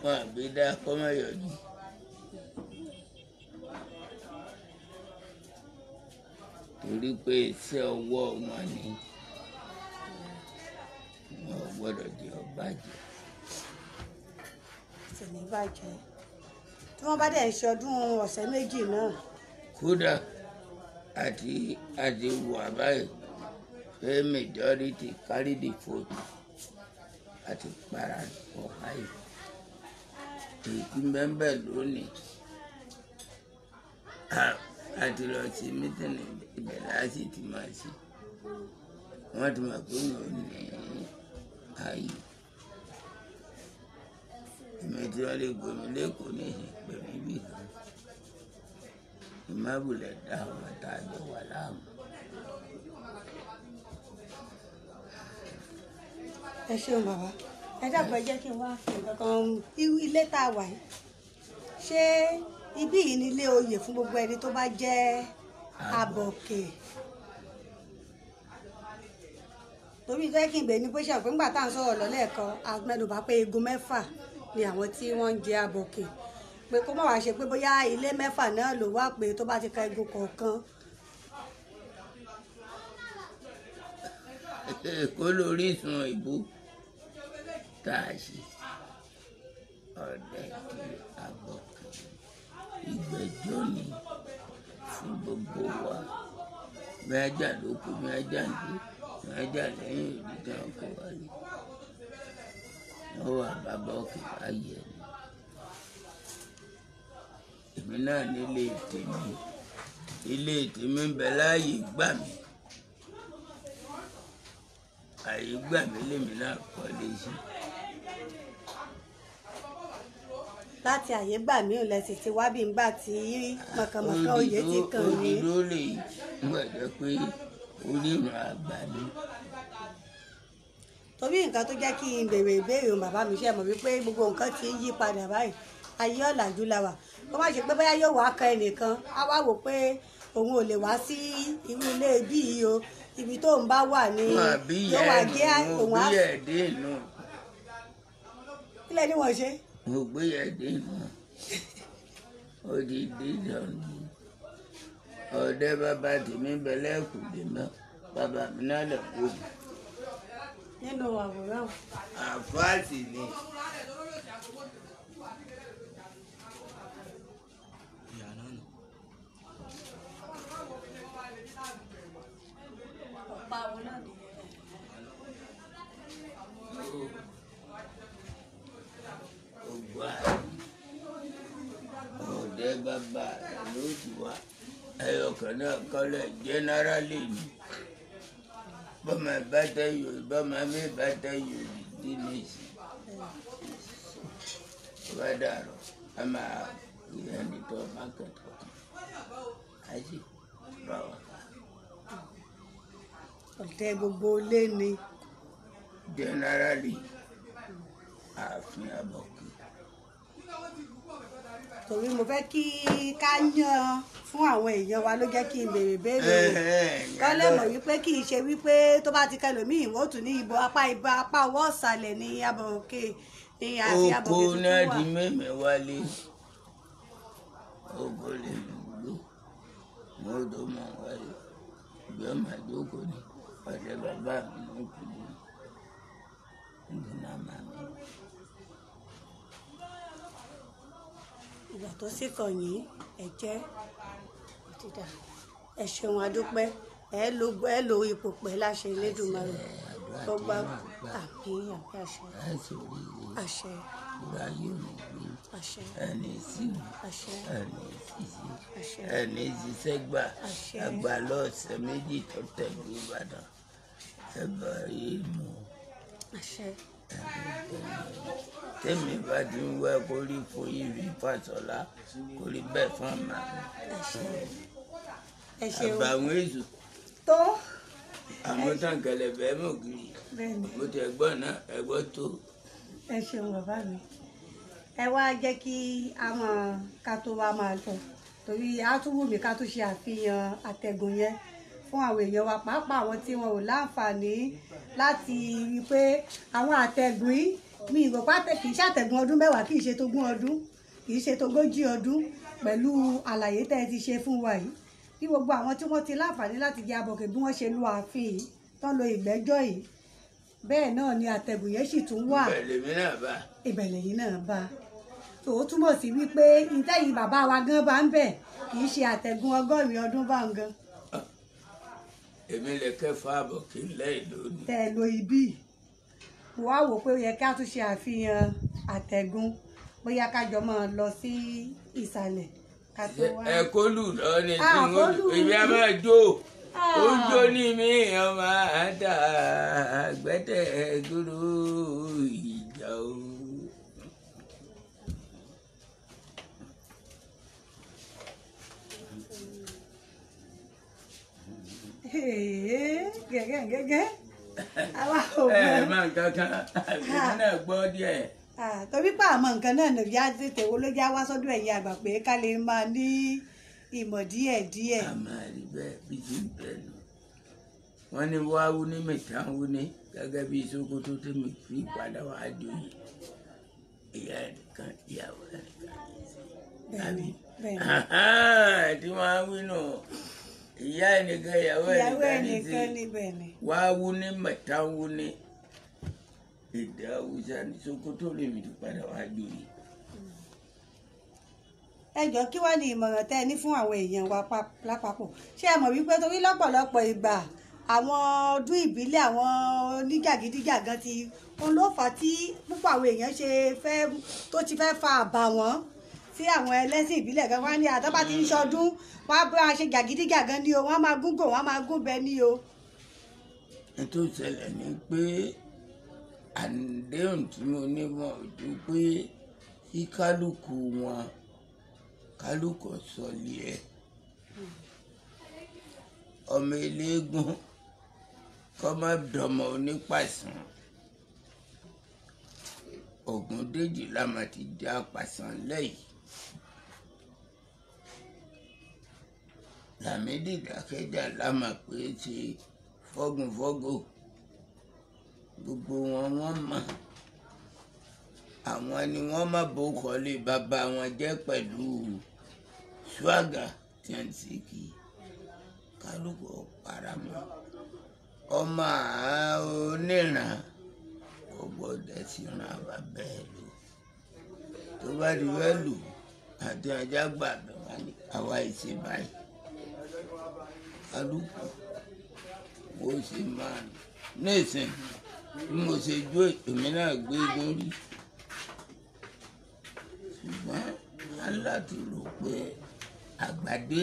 Wọn àbí dá kọ́mọ yọjú. Torí pé iṣẹ́ ọwọ́ wọn ni wọn ò gbọ́dọ̀ jẹ́ ó bàjẹ́. Sì ní bàjẹ́ tí wọ́n bá dẹ̀ ń ṣọdún ọ̀sẹ̀ méjì náà. Kódà àti wà báyìí pé majority carry the vote àti parapọ̀ báyìí. Èyí tí bẹ́ẹ̀ lónìí àti lọ sí mítìnì ibẹ̀ láti ti máa ṣe. Wọ́n ti mọ̀ pé mi ò ní ààyè. Èmi tí wọ́n lè gbé mi lẹ́kọ̀ọ́ ní ìsìn pè mí bì kan. Ìmábùlẹ̀ dá àwọn tá a jọ wà láàmú. Ẹ ṣeun bàbá. Ẹ dàgbà, jẹ́ kí n wá fi nǹkan kan ilé tá a wà yìí. Ṣé ibí yìí ni ilé oyè fún gbogbo ẹni tó bá jẹ́ Abọ̀kè? Torí tó yẹ kí n bẹ̀ ni pé ṣàpé ńgbà tá à ń sọ̀rọ̀ lọ lẹ́ẹ̀kan, a mẹ́nubà pé igun mẹ́fà ni àwọn tí wọ́n ń jẹ Abọ̀kè, pé kó má wàá ṣe pé bóyá ilé mẹ́fà náà ló wà pé tó bá ti ka igun kọ̀ọ̀kan. Èkó lórísun ìbú tá a ṣe ọ̀dẹ tí Abọ̀kè ìgbẹ́jọ́ ni fún gbogbo wa. Bí ajá ló kú, bí ajá ń dé, bí ajá lẹ́yìn òdì tí wọ́n kó wálé. Wọ́n wà bàbá òkè báyìí ẹni. Èmi náà nílé tèmi. Ilé tèmi ń bẹ láàyè gbà mí. Àyè gbà mí lèmi náà kọ́lé sí. Láti àyè gbà mí ò lẹ́sìn tí wá bí ń gbà tí mọ̀kànmọ̀kàn oyè ti kàn mí. Òdìdó lè gbọ́dọ̀ pé orírun àgbà ni. Torí nǹkan tó jẹ́ kí n béèrè ìbéèrè òun bàbá mi, ṣe mọ̀ wípé gbogbo nǹkan ti ń yí padà báyìí, ayé ọ̀làjú la wà. Kó má ṣe pé bóyá yóò wá kan ẹnìkan á wá wò pé òun ò lè wá sí irú ilé ibí yìí o, ibi tó ń bá wà ní Wọn àbí yóò ìyá wá ẹ̀ jẹ́ nù, òun mo á gbé ẹ̀ dé inú. Kílẹ̀ ni wọ́n ṣe. Mo gbé ẹ̀ dé inú. Ó ti dé ìdánù. Ọ̀dẹ bàbá tèmi ń bẹ lẹ́kùnlé mọ́. Bàbá mi náà lè kó mi. Nínú àwòrán. Àfáàsì ni. Ìyá náà nù. Ọ̀pá àwọn náà nìyẹn. Ògbà ọ̀dẹ bàbá rẹ̀ ló ti wá. Ẹyọkàn náà kọ́lẹ̀ jẹ́nẹ́rálì ni. Bọ́mọ bá tẹ yòó, bọ́mọ mi bá tẹ yòó dídí nìsín. Ó bá dàrọ̀, a máa rí ẹni tó mákẹ́tọ̀ kan. A sì bá wa ká. Ọ̀dẹ gbogbo ilé ni. Jẹ́nẹ́rálì ààfin Abọ̀kè. Torí mo fẹ́ kí ká yan fún àwọn èèyàn wa ló jẹ́ kí n béèrè béèrè o, kọ́ lè mọ̀ wípé kì í ṣe wípé tó bá ti kẹlòmíì wọ́n tún ní ibo apá ibo apá ọwọ́ ọ̀sàlẹ̀ ní Abọ̀kè ní ààfin Oko Abọ̀kè tuntun náà wà. di mímí wálé. Oko lè mí gbé. Mo tó mọ̀ wáyé ìgbẹ́ màá jókòó ní ọ̀dẹ bàbá mi ní ìpínlẹ̀ ní màmá mi. Ìgbà tó sì kàn yín ẹ jẹ́ òtítà. Ẹ ṣeun, adúpẹ́. Ẹ lo ipò pẹ́ láṣẹ Elédùmarè. Gbogbo àmì àmì àṣẹ. Ẹ sóríire. Àṣẹ. Ìgbà yóò ní gbé. Àṣẹ. Ẹni síbi. Àṣẹ. Ẹni sísè. Àṣẹ. Ẹni ṣiṣẹ́ gbà. Àṣẹ. Àgbà lọ́sẹ̀ méjì tó tẹ̀lé Ìbàdàn. Ẹ bá yé mu. Àṣẹ. Tẹ́mi bá ti ń wẹ́ kó rí fún yìí rí Fáṣọlá kó rí bẹ́ẹ̀ fún àmà mi. Àṣẹ. Ẹ ṣeun. Àbàwọn èṣù Tó. àwọn tán kẹlẹ̀bẹ̀ mọ̀ kiri. Bẹ́ẹ̀ni. Mo ti ẹ̀gbọ́n náà ẹ̀gbọ́n tó. Ẹ ṣeun bàbá mi. Ẹ wá jẹ́ kí a mọ̀ ká tó wá máa lọ, torí a tún wù mí ká tún ṣe àfihàn àtẹ̀gùn yẹn fún àwọn èèyàn wa, pàápàá àwọn tí wọn ò láǹfààní láti rí i pé àwọn àtẹ̀gùn yìí mi ìrò pátẹ kì í ṣàtẹ̀gùn ọdún 10, kì í ṣe tógún ọdún, kì í ṣe tógójì ọdún, pẹ̀lú àlàyé tẹ́ ẹ ti ṣe fún wa yìí, bí gbogbo àwọn tí wọ́n ti láǹfààní láti jẹ abọ̀kẹ́ bí wọ́n ṣe lo ààfin yìí tán lo ìgbẹ́jọ́ yìí, bẹ́ẹ̀ náà ni àtẹ̀gùn yẹn sì tún wà. Ibẹ̀ lèmi náà bá. Ibẹ̀ lẹ́yìn náà bá. Tó o túmọ̀ sí wípé ìtẹ́yìn bàbá wa gan bá ń bẹ̀ kì í ṣe àtẹ̀gùn 100 ọdún bá ń gan. Èmi lè kẹfà àbọ̀ kí n lẹ́yìn lónìí. Tẹ́ ẹ lo ibí mo wá wò pé ó yẹ ká tún ṣe àfihàn àtẹ̀gùn, bóyá ká jọ máa lọ sí ìsàlẹ̀ ká tó wá. Ẹ kó lù lọ ní tí Ah, mo kó lù. èmi á máa jó. Ah. Ó jó ní mi ọmọ àdá àgbẹ̀tẹ̀ gúrú ìjà o. Gẹ́gẹ́ gẹ́gẹ́ àwa ò Ẹ mọ̀. máa kankan èmi náà gbọ́ díẹ̀. Ah, torí pé àmọ́ nǹkan náà nìyí á tètè wo ló já wá sọ́dọ̀ ẹ̀yin àgbà pé ká lè máa ní ìmọ̀ díẹ̀ díẹ̀. A máa rí bẹ́ẹ̀ bí ti ń bẹ̀ nù. Wọ́n ní wá wú ní mẹ́ta wú ní gẹ́gẹ́ bí Sókótó tèmi fi padà wá joyè. Ìyá ẹnìkan ìyàwó ẹnìkan ní í ṣe. Bẹ́ẹ̀ni bẹ́ẹ̀ni. Tí wọ́n á wí nù ìyá ẹnìkan ìyàwó Ìyàwó ẹnìkan ní í ṣe. ẹnìkan ní bẹ́ẹ̀ni. Wá wú ní mẹ́ta wú ní èdè Haúsá ní Sókótó lèmi ti padà wá joyè. Ẹ jọ kí wá ní ìmọ̀ràn tẹ́ ẹ ní fún àwọn èèyàn wa lápapọ̀? Ṣé ẹ mọ̀ wípé torí lọ́pọ̀lọpọ̀ ìgbà àwọn ọdún ìbílẹ̀ àwọn oníjàgídíjàgan ti òun ló fà á tí púpọ̀ àwọn èèyàn ṣe fẹ́ tó ti fẹ́ fa àbàwọ́n tí àwọn ẹlẹ́sìn ìbílẹ̀ kan wá ní àtọ́bá ti ń ṣọdún wọ́n á bá a ṣe jàgídíjàgan ní o, wọ́n á máa gúngò, wọ́n á máa gúnbẹ ní o. N tó ṣẹlẹ̀ ni pé àdéhùn tí mo ní wọn ò ju pé kí kálukú wọn kálukú sọlé ẹ ọmọ eléégún kọ́ má dọmọ onípàṣán. Ògúndèjì la mà ti já pàṣán lẹ́yìn. Lámídì Dákẹ́jà la mà pé ṣe fọ́gùnfọ́gò. Gbogbo wọn wọ́n mọ̀. Àwọn ni wọ́n má bó kọ́lé bàbá wọn jẹ́ pẹ̀lú ṣúàgà tí a ń ṣe kí kálukú paramọ́. Ọmọ oníran kò gbọ́dọ̀ sí ran bàbá ẹ̀ lò. Tó bá di fẹ́ lù àti ajá gbà bẹ̀ wá ní àwa ìṣe báyìí. Kálukú bó ṣe máa ní ìsìn bí mo ṣe jó èmi náà gbé eégún rí. Ṣùgbọ́n a ní láti rò pé àgbàdé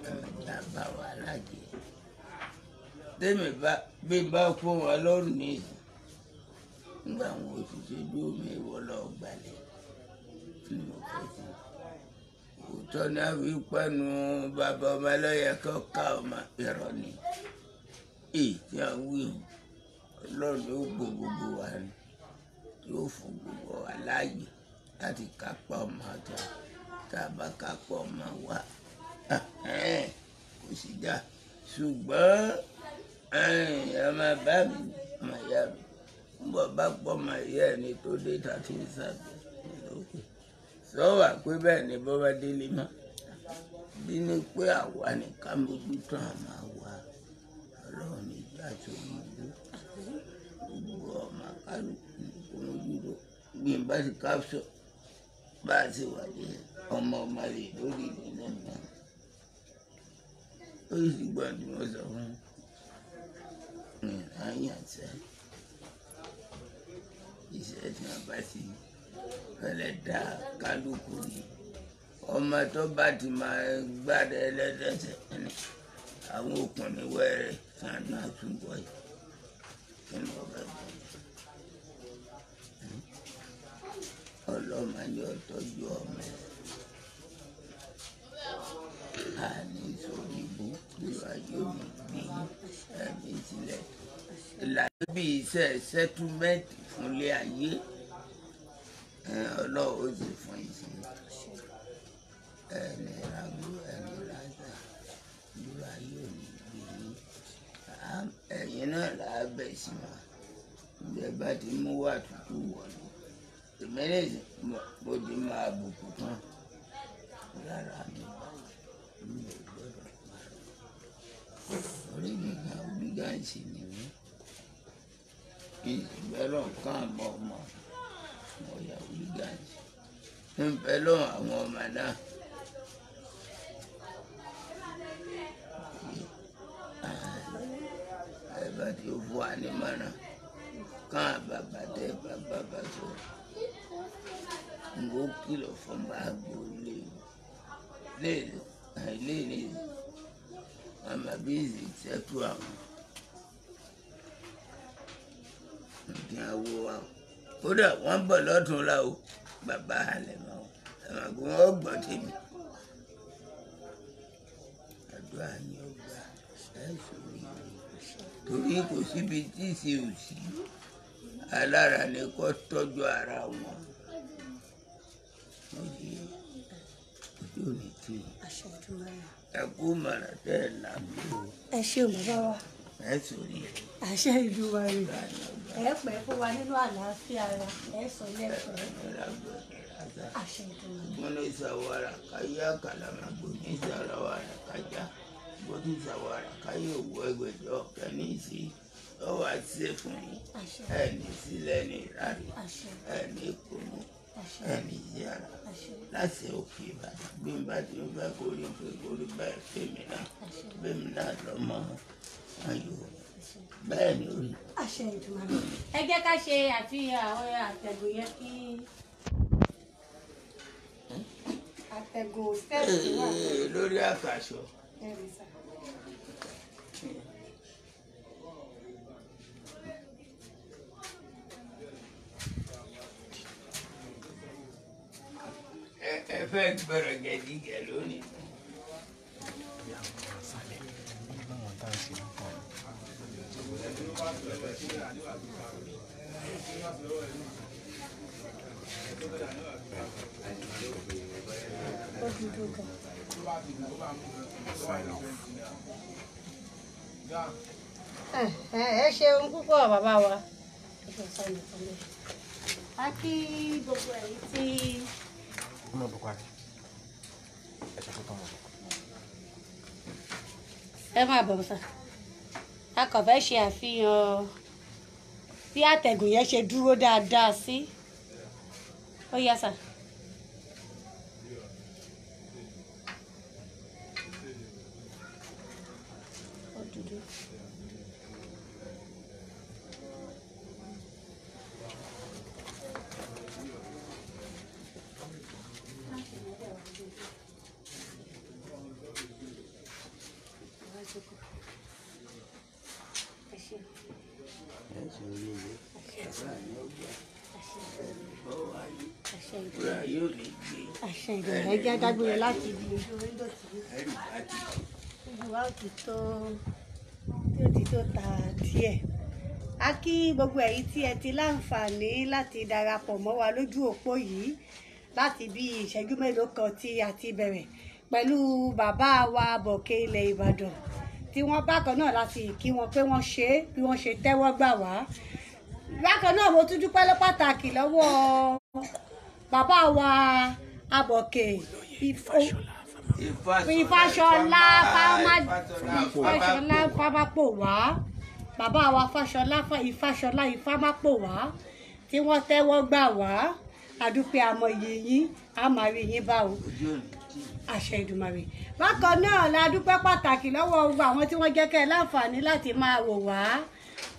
ẹ̀mẹ̀jà bá wà lájẹ. Tẹ́mi bá bí n bá fún wọn lọ́rùn ní ìsìn. Nígbà àwọn òṣìṣẹ́ dúró mi wọ lọ gbalẹ̀ tí mo fẹ́ sí. Òótọ́ ni a fi pẹ́nu bàbá ọmọ ẹlẹ́yẹ kọ́ ká ọmọ irọ́ ni. Èyí tí a wí hàn, Ọlọ́run ló gbọ́ gbogbo wa ni. Yóò fún gbogbo wa láàyè láti kápá ọmọ àti tá a bá kápá ọmọ wa. Kò sí dá. Ṣùgbọ́n ọmọ bá mi, ọmọ ìyá mi, ń bọ̀ bá pọ̀ ọmọ ìyá ẹni tó dé tàbí sábẹ́ lókè. Sọ wà pé bẹ́ẹ̀ ni bọ́ bá délé mọ́. Ìdí ni pé àwa nìkan mójútó àmà wa. Ọlọ́run ní ìjà sórí ibú. Gbogbo ọmọ kálukú ní kó mójútó. Bí n bá ti kápsọ̀ bá a ti wà dé ọmọ ọmọ rẹ̀ lórí ìdílé náà. Ó sì gbọ́n tí mo sọ fún mi àyànṣẹ́. Iṣẹ́ tí wọ́n bá ti fẹ́lẹ́ dá kálukú ni. Ọmọ tó bá ti máa gbádẹ ẹlẹ́dẹ̀ẹ́sẹ̀ ni àwọn ọkùnrin wẹ́rẹ́ kan náà tún bọ̀ yìí. Kí ni wọ́n fẹ́ bọ̀? Ọlọ́mọ ni ó tọ́jú ọmọ ẹ̀. Àní sórí ibú níwájú mi gbé ẹ̀mí sílẹ̀. Ìlànà bí iṣẹ́ sẹ́túmẹ́ǹtì fúnlé ayé Ọlọ́run ó sì fún ìsìn. Ẹni ragbó ẹni rásà ìlú ayé ò ní gbé yín. Ẹ̀yin náà là á bẹ̀ sí wa. Bí ẹ bá ti mú wà tútù wọ̀lú. Èmi lè mo ti máa bùkù tán. Rárá mi báyìí mi ò gbọ́dọ̀ parọ́. Orí mi gan onígàǹsì ni mí. Ìgbẹ́rọ̀ kan àmọ́ ọmọ mo yà onígàǹsì. Ń bẹ lọ́wọ́ àwọn ọmọ náà. Ẹ bá ti fún wa ní mọ̀ràn kán bàbá tẹ bàbá bá sọ̀rọ̀. N kò kìlọ̀ fún bàbá lé lé lé lé àmà bí ìsì sẹ́tù àwọn nǹkan àwọ̀ wa. Kódà wọ́n bọ̀ lọ́tún la o bàbá halẹ̀ mọ́ o àmọ́ kí wọ́n gbọ́ tèmi. Àdúrà ni ó gbà ẹ̀ sórí rẹ̀ torí kò síbi tí ì ṣe ò sí. Alára ni kò tọ́jú ara wọn. Ojú ò ní tì í. Ẹ kú mọ̀ràn tẹ́ ẹ là mí o. Ẹ ṣeun bàbá wa. Ẹ sórí rẹ̀. Àṣẹ Èdùmàrè. Ẹ pẹ́ fún wa nínú àlàáfíà ara. Ẹ sọ lẹ́pẹ́. Àṣẹ Èdùmàrè. Gbọ́dọ̀ ìsàwárà káyé àkàlàmàgbò ní ìsàwárà kájá. Gbọ́dọ̀ ìsàwárà káyé òwò ẹgbẹ̀jọ ọ̀kẹ́ ní ìsìn. Ó wá ṣe fún yín. Ẹni sílẹ̀ ní ìrárí. Ẹni kùnú. Ẹni yára. Láti òkè Ìbàdàn bí n bá ti ń fẹ́ kó rí pé kó rí bẹ́ẹ̀ fèmí náà. Fèmí náà lọ́mọ ayò. Bẹ́ẹ̀ ni ó rí. Àṣẹ Èdùmàrè. Ẹ jẹ́ ká ṣe àfihàn àwọn àtẹ̀gùn yẹn kí àtẹ̀gùn stẹ́ẹ̀sì wà. Lórí àkàsọ̀. Ẹ fẹ́ gbọ́dọ̀ gẹ̀dígẹ̀ lónìí. Ẹ ṣeun púpọ̀ bàbá wa. A kí gbogbo ẹ̀yin tí. Ẹ máa bọ̀ sà. A kàn fẹ́ ṣe àfihàn bí àtẹ̀gùn yẹn ṣe dúró dáadáa sí. Ó yá sà. Ó dúdú. Àṣẹ Èdùmàrè. Ẹ jẹ́ dágbére láti ibi ojú wíńdò tí ojú wa ó ti tó tí ó ti tó ta díẹ̀. A kí gbogbo ẹ̀yin tí ẹ ti láǹfààní láti darapọ̀ mọ́ wa lójú òpó yìí láti bí ìṣẹ́jú mélòó kan tí a ti bẹ̀rẹ̀ pẹ̀lú bàbá wa Bọ̀kẹ́ ilẹ̀ Ìbàdàn tí wọ́n bákan náà láti kí wọn pé wọ́n ṣe é bí wọ́n ṣe tẹ́wọ́ gbà wá. Bákan náà mo tún dúpẹ́ pàtàkì lọ́wọ́ bàbá wa Abọ̀kẹ́ Ifáṣọlá Fáṣọlá Fámápòwá, bàbá wa Fáṣọlá Ifáṣọlá Ifámápòwá tí wọ́n tẹ́wọ́ gbà wá. Àdúpẹ́, àmọ̀yé yín, a máa rí yín bá o. Àṣẹ Ìdùmarè. Bákan náà la dúpẹ́ pàtàkì lọ́wọ́ gbogbo àwọn tí wọ́n jẹ́ kẹ́ ẹ láǹfààní láti máa wò wá: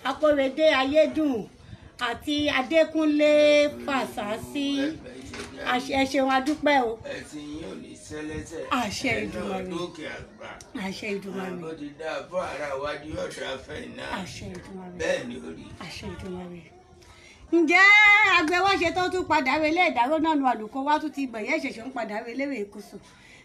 Akórèdé Ayédùn àti Adékúnlé Fàṣásí. Ẹ ṣeun, adúpẹ́ o. Ẹ̀sìn yín ò ní sẹ́lẹ́sẹ̀. Àṣẹ Ìdùmarè. Lókè àgbà. Àṣẹ Ìdùmarè. Bó ti dáa fún ara wájú, yóò dáa fẹ́yìn náà. Àṣẹ Ìdùmarè. Bẹ́ẹ̀ ni ó rí. Àṣẹ Ìdùmarè. Ǹjẹ́ agbẹwọ́ṣe tó tún padà relé ìdáró náà nu àlùkò wa tún ti gbẹ̀yẹ́ ṣẹ̀ṣẹ̀ ń padà relé rè kùsù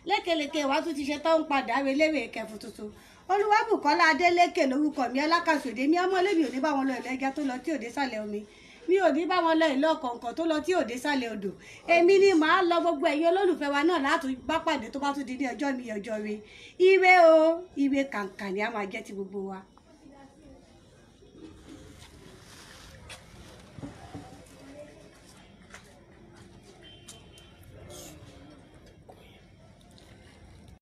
lékeleke wa tún ti ṣe tó ń padà relé rè kẹfù tuntun. Olúwàbùkọ́lá Adélékè lórúkọ mi, alákàsòdè mi, ọmọ lèmi ò ní bá wọn lọ ìlú ẹja tó lọ tí òde sàlẹ̀ omi, mi ò ní bá wọn lọ ìlú ọ̀kọ̀ọ̀kan tó lọ tí òde sàlẹ̀ odò. Èmi ni màá lọ. Gbogbo ẹ̀yin olólùfẹ́ wa náà látún bá pàdé tó bá tún di ní ọjọ́ mi, ọjọ́ re, ire o, ire kàǹkà ni a máa jẹ́ ti gbogbo wa.